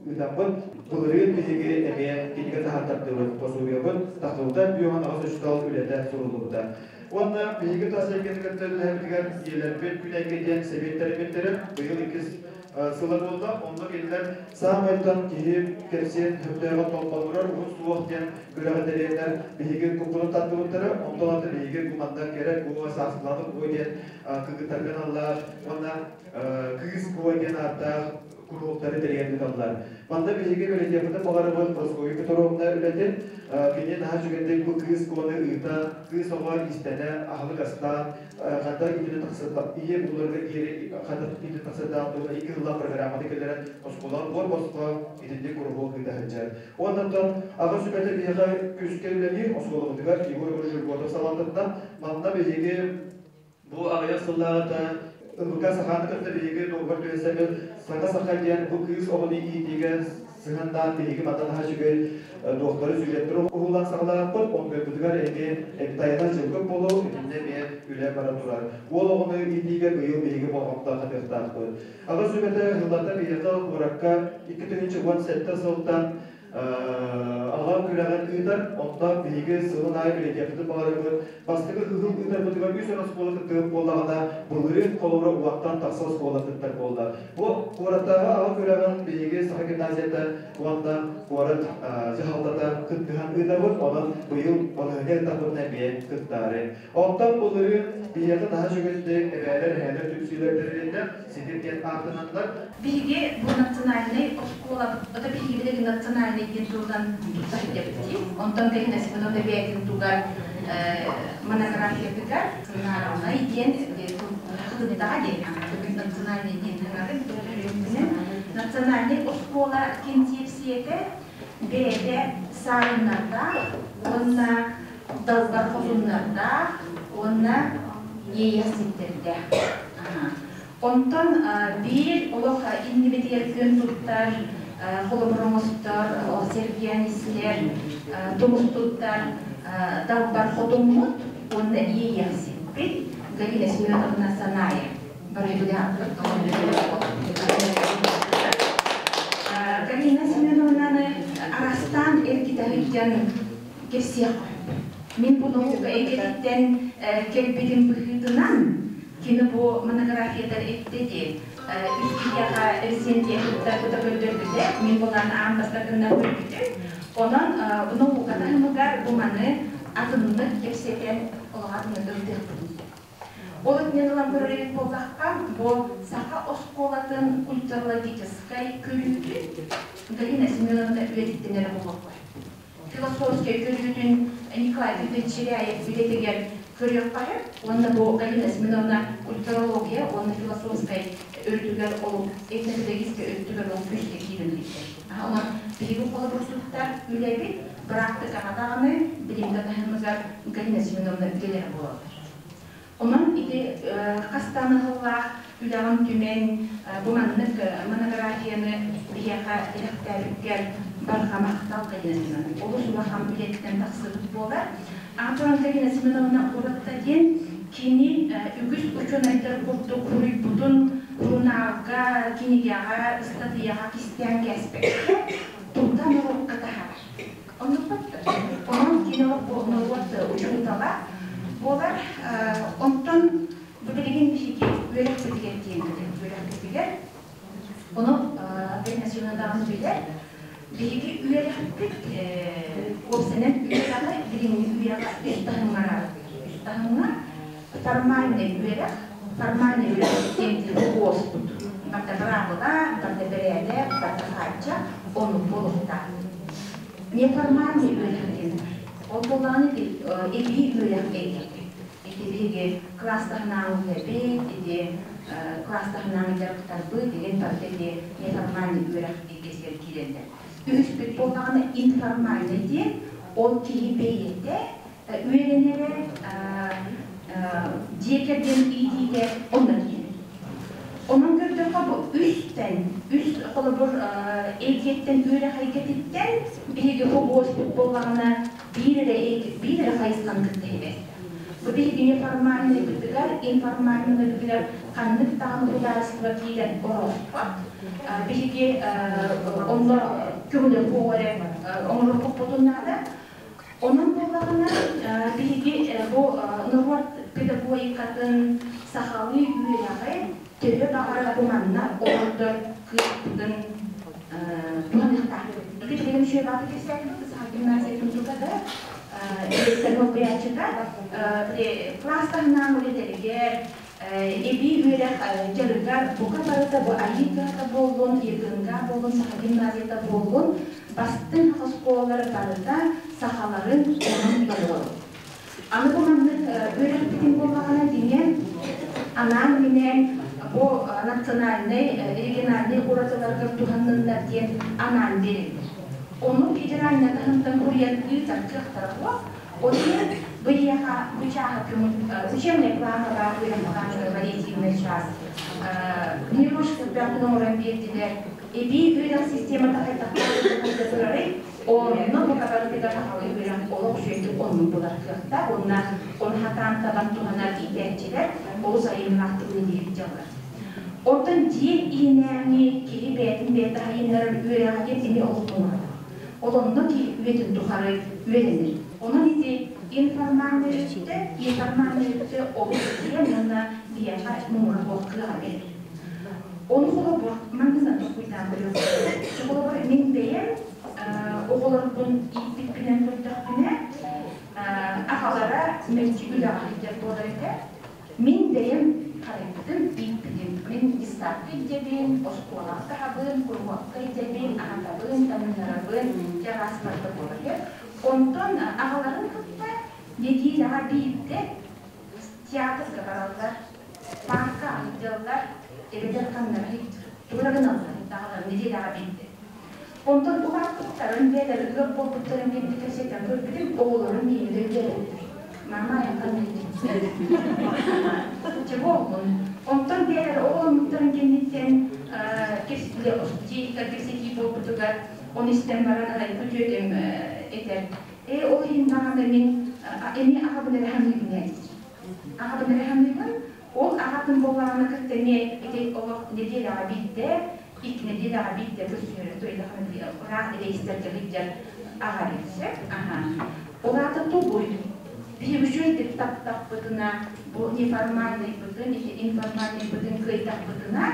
ыытаммыт. Былырыын биһиги эмиэ кинигэ таһааттардыбыт, пособиебыт тахсыбыта, 58 учуутал үлэтэ суруллубута. Уонна биһиги тас эйгэни кытта үлэлэһэрбитигэр ийэлэрбит күн эйгэ диэн сэбиэттэрибиттэрэ быйыл иккис сыла буолла. Онно кинилэр саамайтан киһи кэпсиэн сөптөөҕө толбоннурар уһун суох диэн күрэҕи тэрийэннэр биһиги куппутун тардыбыттара. Онтон аты биһиги куманда кэрэ куо, сааскылааны куо диэн кыргыттарга аналлаах уонна кыыс куо диэн ааттаах куруһуктары тэрийэн ыыталлар. Манна биһиги бэлитиэппитин баҕарабыт Прасковья Петровна үлэтин. Кини наһаа үчүгэйдик бу кыыс куону ыытан, кыыс оҕо иистэнэ, аһылык астаан, ханна итини тахсыта ийэ буларга диэри ханна итини тахсыдаах туһунан икки сыллаах программаны киллэрэн оскуолаҕа буор босхо итинник куруһуок ыыта сылдьар. Уоннаттан аҕа сүбэтэ биһиэхэ күүскэ үлэлиир оскуолабытыгар Егор Егорович Жерготов салалтатынан манна биһиги бу аҕыйах сыллааҕыта НВК Саханы кытта биһиги дуогабар түһэрсэммит Саҥа саха диэн бу кыыс оҕону иитиигэ сыһыаннаан биһиги манна наһаа үчүгэй дуохтары сюжеттары уһуллан саҕалаабыппыт. Онтуйбутугар эмиэ тайана дьылгыт буолуо, итиннэ эмиэ үлэ бара турар. Уол оҕону иитиигэ быйыл биһиги болҕомто хатыахтаахпыт. Аҕа сүбэтэ сыллата биһиэхэ куоракка 2017 сылтан Аҕа күрэҕин ыытар. Онно биһиги сылын аайы билэтиэхпитин баҕарабыт. Бастакы ыһыл ыытарбытыгар үс оскуола кыттыгыт буоллаҕына, былырыын холобура уоттан тахса оскуола кыттар буолла. Бу куораттааҕы аҕа күрэҕин биһиги Саха гимназията уонна куорат дьаһалтата кыттыһан ыытабыт. Онон быйыл балаһыанньа ыттахпытына эмиэ кыттаары. Онтон былырыын биһиэхэ наһаа үчүгэйдик эбээлэр, эһээлэр түмсүүлэр тэрилиннэ, Ситим диэн ааттананнар. Биһиги бу национальнай оскуолабыт, это биһиги билигин национальный диэн тылынан тутта сылдьабыт дии. Онтон Галина Семеновна бэйэтин тугар монографиятыгар национальнай диэн хатыттаҕа диэн национальный диэн национальный оскуола кэнсиэпсийэтэ бэйэтэ саарыннардаах уонна далбар хотуннардаах уонна иэйэх ситтэрдээх. Онтон биир олох иннибитигэр күөн туттар, холобур оҥостор, сэргээн истэр, тумус туттар далбар хотуммут уонна иэйэхсиппит Галина Семеновна Санаева. Галина Семеновнаны арастаан эргитэ сылдьан кэпсиэх Мин бу наука эйгэтиттэн кэлбитим быһыытынан, кини бу монографиятар эттэ дии, үс киһиэхэ рецензия кытта тута көрдөрбүтэ, мин булан аан бастакыннан көрбүтүм. Онон наука таһымыгар бу маны атыннык кэпсэтэн олох атыннык ырытыахпытын сөп. Ол өттүнэн ылан көрөр эбит буоллахха, бу саха оскуолатын культурологическай көрүүтүн Галина Семеновна үлэтиттэн эрэ буолуохха. Философскай көрүүтүн Николай Петрович Чиряев үлэтигэр көрүөххэ сөп уонна бу Галина Семеновна культурология уонна философскай өрүтүгэр ол этнопедагогическай өттүгэр ол күүскэ киирэн иликтэр. Онон биһиги холобурсуттар үлэбит быраактыкаҕа даҕаны билимҥэ таһымыгар Галина Семеновна үлэлэрэ буолаллар. Онон ити хас даҕаны үлэҕин түмэн бу маннык монографияны биһиэхэ тирэхтээбиккэр барҕа махтал Галина Семеновна. Олус улахан үлэттэн тахсыбыт буолар. Антон Галина Семеновна уратта диэн кини үгүс учуонайдар курдук суруйбутун сурунаалга, кинигэҕэ, ыстатыйаҕа кистээн кээспэккэ, тута норуокка таһаарар. Оннукпат Онон кини норуот учуутала буолар. Онтон бу билигин биһиги үөрэхпитигэр диэн үөрэхпитигэр ону Галина Семеновна билэр. Биһиги үөрэхпит уопсайынан үөрэҕи билиҥҥи үйэҕэ үс таһымҥа үс таһымҥа формальный үөрэх, формальный үөрэх диэн уоспут. Барда быраабыла, барда бэрээдэк, барда хааччах, оннук буолуохтаах. Неформальный үөрэх диэн ол буоллаҕына эбии үөрэх эйгэтэ. Ити биһиги класстаһынааҕы үлэбит, ити класстаһынааҕы дьарыктарбыт деген барыта ити неформальный үөрэх эйгэтигэр киирэллэр. Үһүспүт буоллаҕына информальный диэн ол киһи бэйэтэ үөрэнэрэ, дьиэ кэргэн иитиитэ онно киирэр. Онон көрдөххө бу үстэн, үс холобур эйгэттэн үөрэх эйгэтиттэн биһиги хобуоспут буоллаҕына биир эрэ биир эрэ хайысханы кытта иһибэттэр. Бу биһиги неформальныйбытыгар, информальныйбытыгар ханнык даҕаны судаарыстыба киирэн орооспот. Биһиги онно көҥүлэ суох эрэ оҥоруохпутун наада. Онон буоллаҕына, биһиги бу норуот педагогикатын сахалыы үөрэҕи төһө баҕарар бу манна олордор кыахпытын туһаныахтаахпыт. Ити билигин үчүгэй баҕатык кэпсээтибит, Саха гимназиятын тута да директор солбуйааччыта кылаас таһынан үлэлэригэр эбии үөрэх дьарыгар бука барыта бу Айыы кыһата буоллун, ЕГНК буоллун, Саха гимназията буоллун, бастыҥ оскуолалары барыта сахаларын онон толору. Аны бу маннык үөрэхпитин буоллаҕына дьиҥэ анаан-минээн бу национальнай, региональнай уратыларыгар туһанныннар диэн анаан биэрэллэр. Ону федеральнай таһымтан уруйан ыытар кыахтара суох. Ол иһин быйыаха бу чааһы учебный плана баар үөрэх планыгар вариативный час немножко бөҕүн оҥорон биэрдилэр. Эбии үөрэх системата хайдахтаах турарый? Онно бука барытыгар сахалыы үөрэх олох үчүгэйдик оннун булар кыахтаах уонна ону хатаан табан туһанар иитээччилэр олус айымньылаахтык үлэлиир дьаллар. Оттон дьиэ иһинээҥи киһи бэйэтин бэйэтэ хайыннарар үөрэҕэ диэн эмиэ олус туһалаах. Ол онно ки үйэтин тухары үөрэнэр. Онон ити информальный өттө, неформальный өттө олус киэҥ уонна биһиэхэ муҥура суох кыаҕа биэрэр. Ону холобур, манныгы толкуйдаан көрүөххэ. Холобур, мин бэйэм оҕолорбун ииппиппинэн көрдөхпүнэ, аҕалара мэлдьи үлэҕэ сылдьар буолар этэ. Мин бэйэм харайбытым, ииппитим. Мин детсадка илдьэбин, оскуолаҕа таһабын, куруһуокка илдьэбин, аһатабын, таҥыннарабын, дьэ араас барыта буолар. Онтон аҕаларын кытта нэдиэлэҕэ биирдэ театрга бараллар, парка сылдьаллар, эбэтэр ханнара тугу гыналлар, аҕаларын нэдиэлэҕэ биирдэ. Онтон улааппыттарын, бэйэлэрэ ыал буолбуттарын кэннэ кэпсэтэн көрбүтүм, оҕолорум миигин өйдөөбөттөр. Мама айаххын Чэ буоллун. Онтон бэйэлэрэ оҕоломмуттарын кэнниттэн кэпсэтии буолбутугар, оны истэн баран арай күтүөтүм этэр. Ээ, ол иһин даҕаны мин эмиэ аҕабын эрэ саныыбын ээ. Аҕабын эрэ саныыбын. Ол аҕатын буоллаҕына кытта эмиэ ити олох нэдиэлэҕэ биирдэ, икки нэдиэлэҕэ биирдэ көрсүһэрэ туйдахына ыраах рейстэргэ сылдьар аҕа эбит сөп. Аха. Ол аата тугуй? Биһиги үчүгэйдик таптахпытына, бу неформальныйбытын, ити информальныйбытын кыайдахпытына,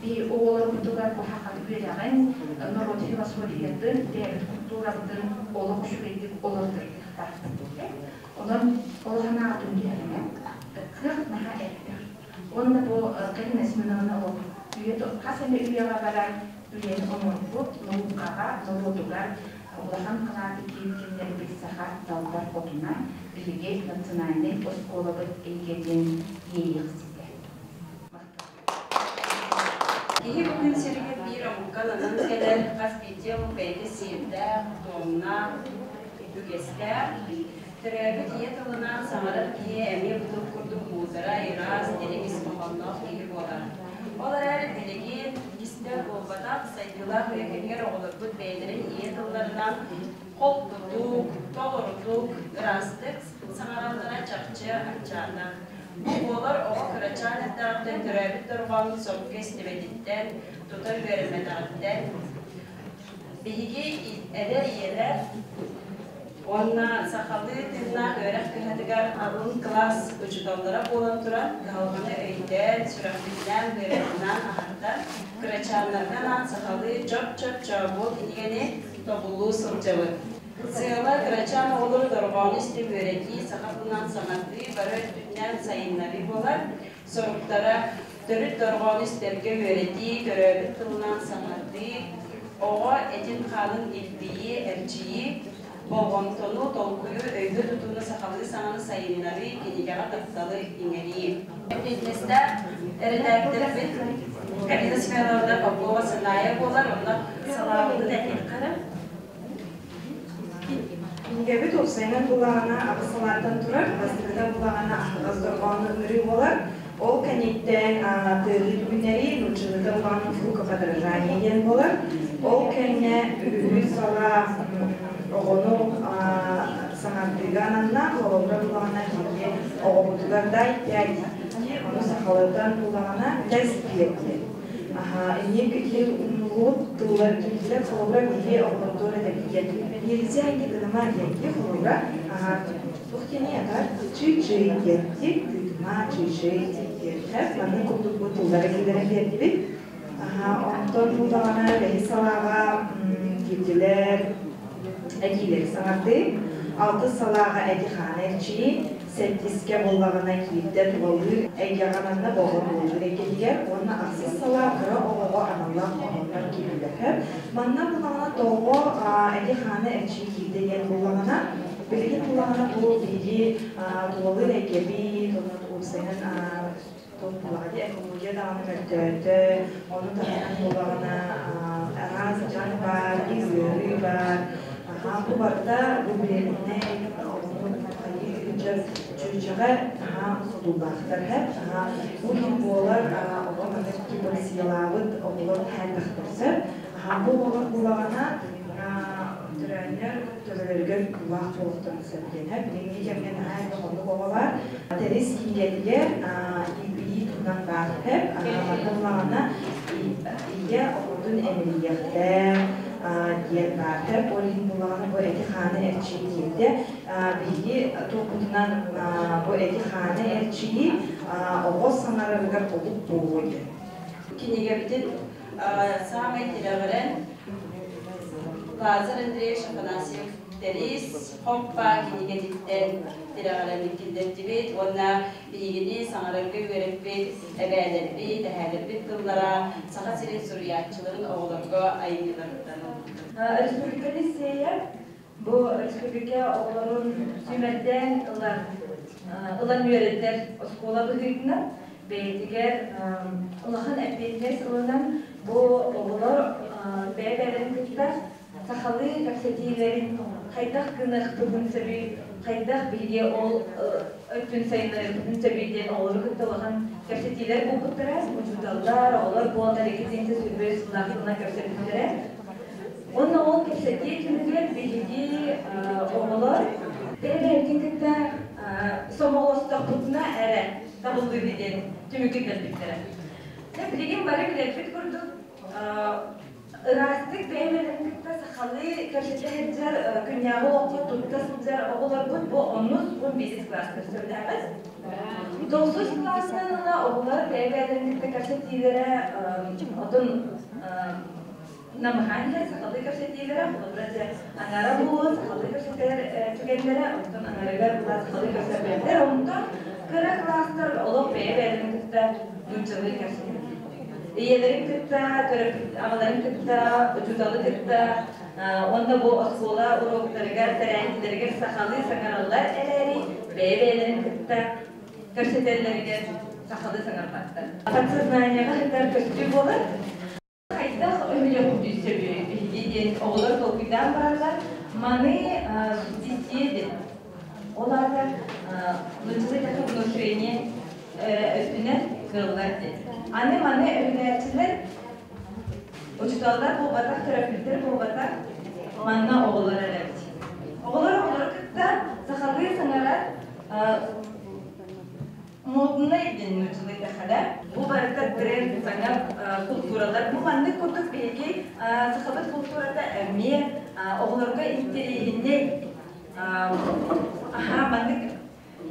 биһи оҕолорбутугар куһаҕан үөрэҕин, норуот философиятын, бэйэбит культурабытын олох үчүгэйдик олордор кыахтаахпыт. Онон ол санааҕытын түһэримэ, кыах наһаа элбэх. Уонна бу Галина Семеновна ол үйэ хас эмэ үйэҕэ барар үлэни оҥорбут наукаҕа, норуотугар улахан кылааты киллэрбит саха далбар хотуна, биһиги национальнай оскуолабыт эйгэтин иэйиэхситэ. Киһи бу күн сиригэр биир омукка ананан кэлэр, хас биирдии омук бэйэтэ сиэрдээх, туомнаах, үгэстээх. Төрөөбүт ийэ тылынан саҥарар киһи эмиэ бу тыл курдук муударай, ыраас, дириҥ ис хоһоонноох киһи буолар. Ол эрээри билигин кистэл буолбатах, сайдыылаах үйэ кэмигэр оҕолорбут бэйэлэрин ийэ тылларынан холкутук, толорутук, ыраастык саҥараллара чахчы аччаата. Бу буолар оҕо кырачаан эрдэҕиттэн төрөөбүт дорҕоонун сорукка истибэтиттэн, тута үөрэммэтэҕиттэн. Биһиги эдэр ийэлэр уонна сахалыы тыыннаах үөрэх кыһатыгар алын кылаас учууталлара буолан туран, кыһалҕаны өйдөөн, сүрэхпитинээн, быарбытынан аһардан, кырачааннарга анаан сахалыы чоп-чоп чообуол кинигэни тобуллуу сылдьабыт. Сыала кырачаан оҕолору дорҕоону истэн үөрэтии, саха тылынан саҥардыы, бары өттүнэн сайыннарыы буолар. Соруктара төрүт дорҕоону истэргэ үөрэтии, төрөөбүт тылынан саҥардыы, оҕо этин-хаанын илбийии, эрчийии, болҕомтону, толкуйу, өйгө тутууну сахалыы саҥаны сайыннарыы, кинигэҕэ тапталы иҥэрии. Эппиэтинэстээх эрэдээктэрбит Галина Семеновна Попова-Саная буолар, онно салаабытын этиэххэ. Кинигэбит уопсайынан булаҕана аҕыс салааттан турар, бастакыта булаҕана аһаҕас дорҕоону ыҥырыы буолар. Ол кэнниттэн тыаһыы түгүннэрии, нууччалыыта булаҕана звукоподражание диэн буолар. Ол кэннэ үһүс салаа оҕону саҥардыыга ананна, холобура булаҕана биһиги оҕобутугар дай пять диэбитти, ону сахалытан булаҕана тэс биэр диэн. Инник ити умнуллубут тыллар киирдилэр, холобура биһиги оҕолордуор этэбит Нельзя не гыныма диэн холобура туох диэни атар чый-чый диэн тыытыма чый-чый диэн маннык курдук бу тыллары киллэрэн биэрдибит. Онтон бу даҕаны бэһис салааҕа киирдилэр этиилэри саҥардыы, алтыс салааҕа эти-хааны эрчийии, сэттискэ буоллаҕына киирдэ тулалыыр эйгэҕэ манна болҕо тулалыыр эйгэтигэр уонна ахсыс салаа кыра оҕоҕо аналлаах хоһооннор киирдилэр. Манна буллаҕына тоҕо эти-хааны эрчийии киирдэ диэн буллаҕына, билигин буллаҕына бу биһиги тулалыыр эйгэбит, онон уопсайынан туох буоллаҕа дии экология даҕаны мөлтөөтө, ону таһынан буоллаҕына араас дьаҥ баар, ыарыы баар. Аһаа, бу барыта бу билиэннэй оҕону хайыы ыдьар чүөчэҕэ наһаа содуллаахтар һэп. Аһаа, бу иһин буолар оҕо маннык гипоксиялаабыт оҕолор элбэхтэр сөп. Аһаа, бу оҕолор буоллаҕына төрөөннөр төбөлөрүгэр куулаах буолуохтарын сөп диэн һэп. Билиҥҥи кэмҥэ наһаа элбэх оннук оҕо баар. Тэрис кинигэтигэр илбийии туһунан баар һэп. Манна буоллаҕына ийэ оҕотун эмирийиэхтээх. диэн баар. Ол иһин буллаҕына бу эти-хааны эрчийии диэбитэ. Биһиги туохпутунан бу эти-хааны эрчийии оҕо саҥарарыгар олук буолуо диэн. Кинигэбитин саамай тирэҕирэн Лазарь Андреевич Афанасьев Тэрис Хоппа кинигэтиттэн тирэҕирэн киллэрдибит уонна биһигини саҥарарга үөрэппит эбээлэрбит, эһээлэрбит тыллара Саха сирин суруйааччыларын оҕолорго айымньыларыттан ылбыт. Республика лицейэ бу республика оҕолорун сүүмэрдээн ылар ылан үөрэтэр оскуола быһыытынан бэйэтигэр улахан эппиэтинэс ылынан бу оҕолор бэйэ-бэйэлэрин кытта сахалыы кэпсэтиилэрин хайдах гыныахпытын сөбүй, хайдах биһиги ол өттүн сайыннарыахпытын сөбүй диэн оҕолору кытта улахан кэпсэтиилэр буолбуттара. Учууталлар, оҕолор буоланнар икки сүүрбэ сыллаах кэпсэппиттэрэ. Уонна ол кэпсэтии түмүгэр биһиги оҕолор бэйэ-бэйэбитин кытта сомоҕолостохпутуна эрэ табыллыыны диэн түмүккэ кэлбиттэрэ. Билигин бары билэрбит курдук ыраастык бэйэ-бэйэлэрин кытта сахалыы кэпсэтэ сылдьар, күннээҕи олоххо тутта сылдьар оҕолорбут бу онус 11 кылааска сөбүлээҕит. Тохсус кылаастан ыла оҕолор бэйэ-бэйэлэрин кытта кэпсэтиилэрэ отун намыһаан иһэр сахалыы кэпсэтиилэрэ, холобура дьэ аҥара буолуо сахалыы кэпсэтэр түгэннэрэ, онтон аҥарыгар була сахалыы кэпсэппэттэр, онтон кыра кылаастар олох бэйэ-бэйэлэрин кытта нууччалыы кэпсэтэллэр. Ийэлэрин кытта, төрөппүт аҕаларын кытта, учууталы кытта уонна бу оскуола уруоктарыгар, тэрээһиннэригэр сахалыы саҥараллар эрээри, бэйэ-бэйэлэрин кытта кэпсэтэллэригэр сахалыы саҥарбаттар. Подсознаниеҕа сытар көстүү буолар. Хайдах өһүлүөхпүтүй сөбүй биһиги диэн оҕолор толкуйдаан бараллар. Маны суггестия диэн. Ол аата нууччалыы эттэххэ внушение өттүнэн кыаллар диэн. Аны маны өһүлээччилэр учууталлар буолбатах, төрөппүттэр буолбатах, манна оҕолор эрэбит. Оҕолор оҕолору кытта сахалыы саҥарар моднай диэн нууччалыы эттэххэ да, бу барыта тренд саҥа култууралар. Бу маннык курдук биһиги сахабыт култуурата эмиэ оҕолорго интэриэһинэй аха маннык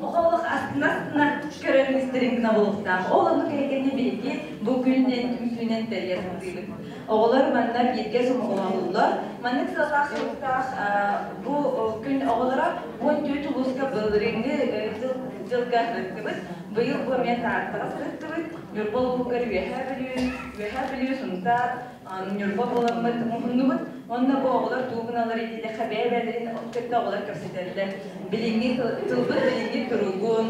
оҕолох астына-астына көрөн истэрин гына буолуохтаах. Ол оннук эйгэни биһиги бу күн диэн түмсүүнэн тэрийэ сатыыбыт. Оҕолор манна бииргэ сомоҕолонуллар. Маннык сыаллаах-соруктаах бу күн оҕолоро 14 улууска былырыыҥҥы дьылга сырыттыбыт. Быйыл бу эмиэ Тааттаҕа сырыттыбыт. Ньурба улууһугар Үөһээ Бүлүү, Үөһээ Бүлүү, Сунтаар, Ньурба буоламмыт муһуннубут. Уонна бу оҕолор тугу гыналлар диэтэххэ бэйэ-бэйэлэрин кытта оҕолор кэпсэтэллэр. Билиҥҥи тылбыт билиҥҥи туругун,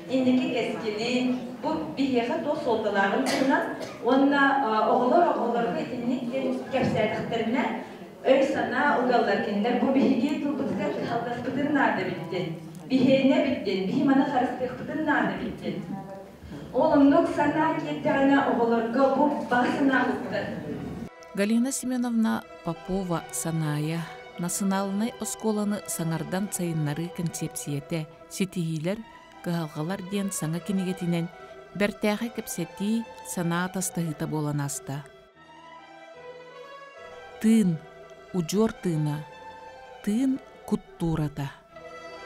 инники кэскилин, бу биһиэхэ туох суолталааҕын туһунан уонна оҕолор оҕолорго итинник диэн кэпсээтэхтэринэ өй-санаа угаллар кинилэр бу биһиги тылбытыгар кыһалласпытын наада эбит диэн, биһиэнэ эбит диэн, биһи маны харыстыахпытын наада эбит диэн. Ол оннук санаа киирдэҕинэ оҕолорго бу баҕа санаа уктар. Галина Семеновна Попова Санаайа национальнай оскуоланы саҥардан сайыннарыы концепцията ситиһиилэр, кыһалҕалар диэн саҥа кинигэтинэн бэртээхэй кэпсэтии, санаа атастаһыыта буолан ааста. Тыын, удьуор тыына, тыын куттуурата,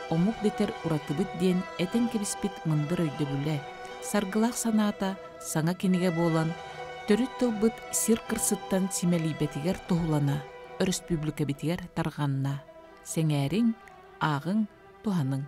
омук дэтэр уратыбыт диэн этэн кэбиспит мындыр өйдөбүлэ, саргылаах санаата саҥа кинигэ буолан, төрүт тылбыт сир кырсыттан симэлийбэтигэр туһулана, өрөспүүбүлүкэбитигэр тарҕанна. Сэҥээриҥ, ааҕыҥ, туһаныҥ.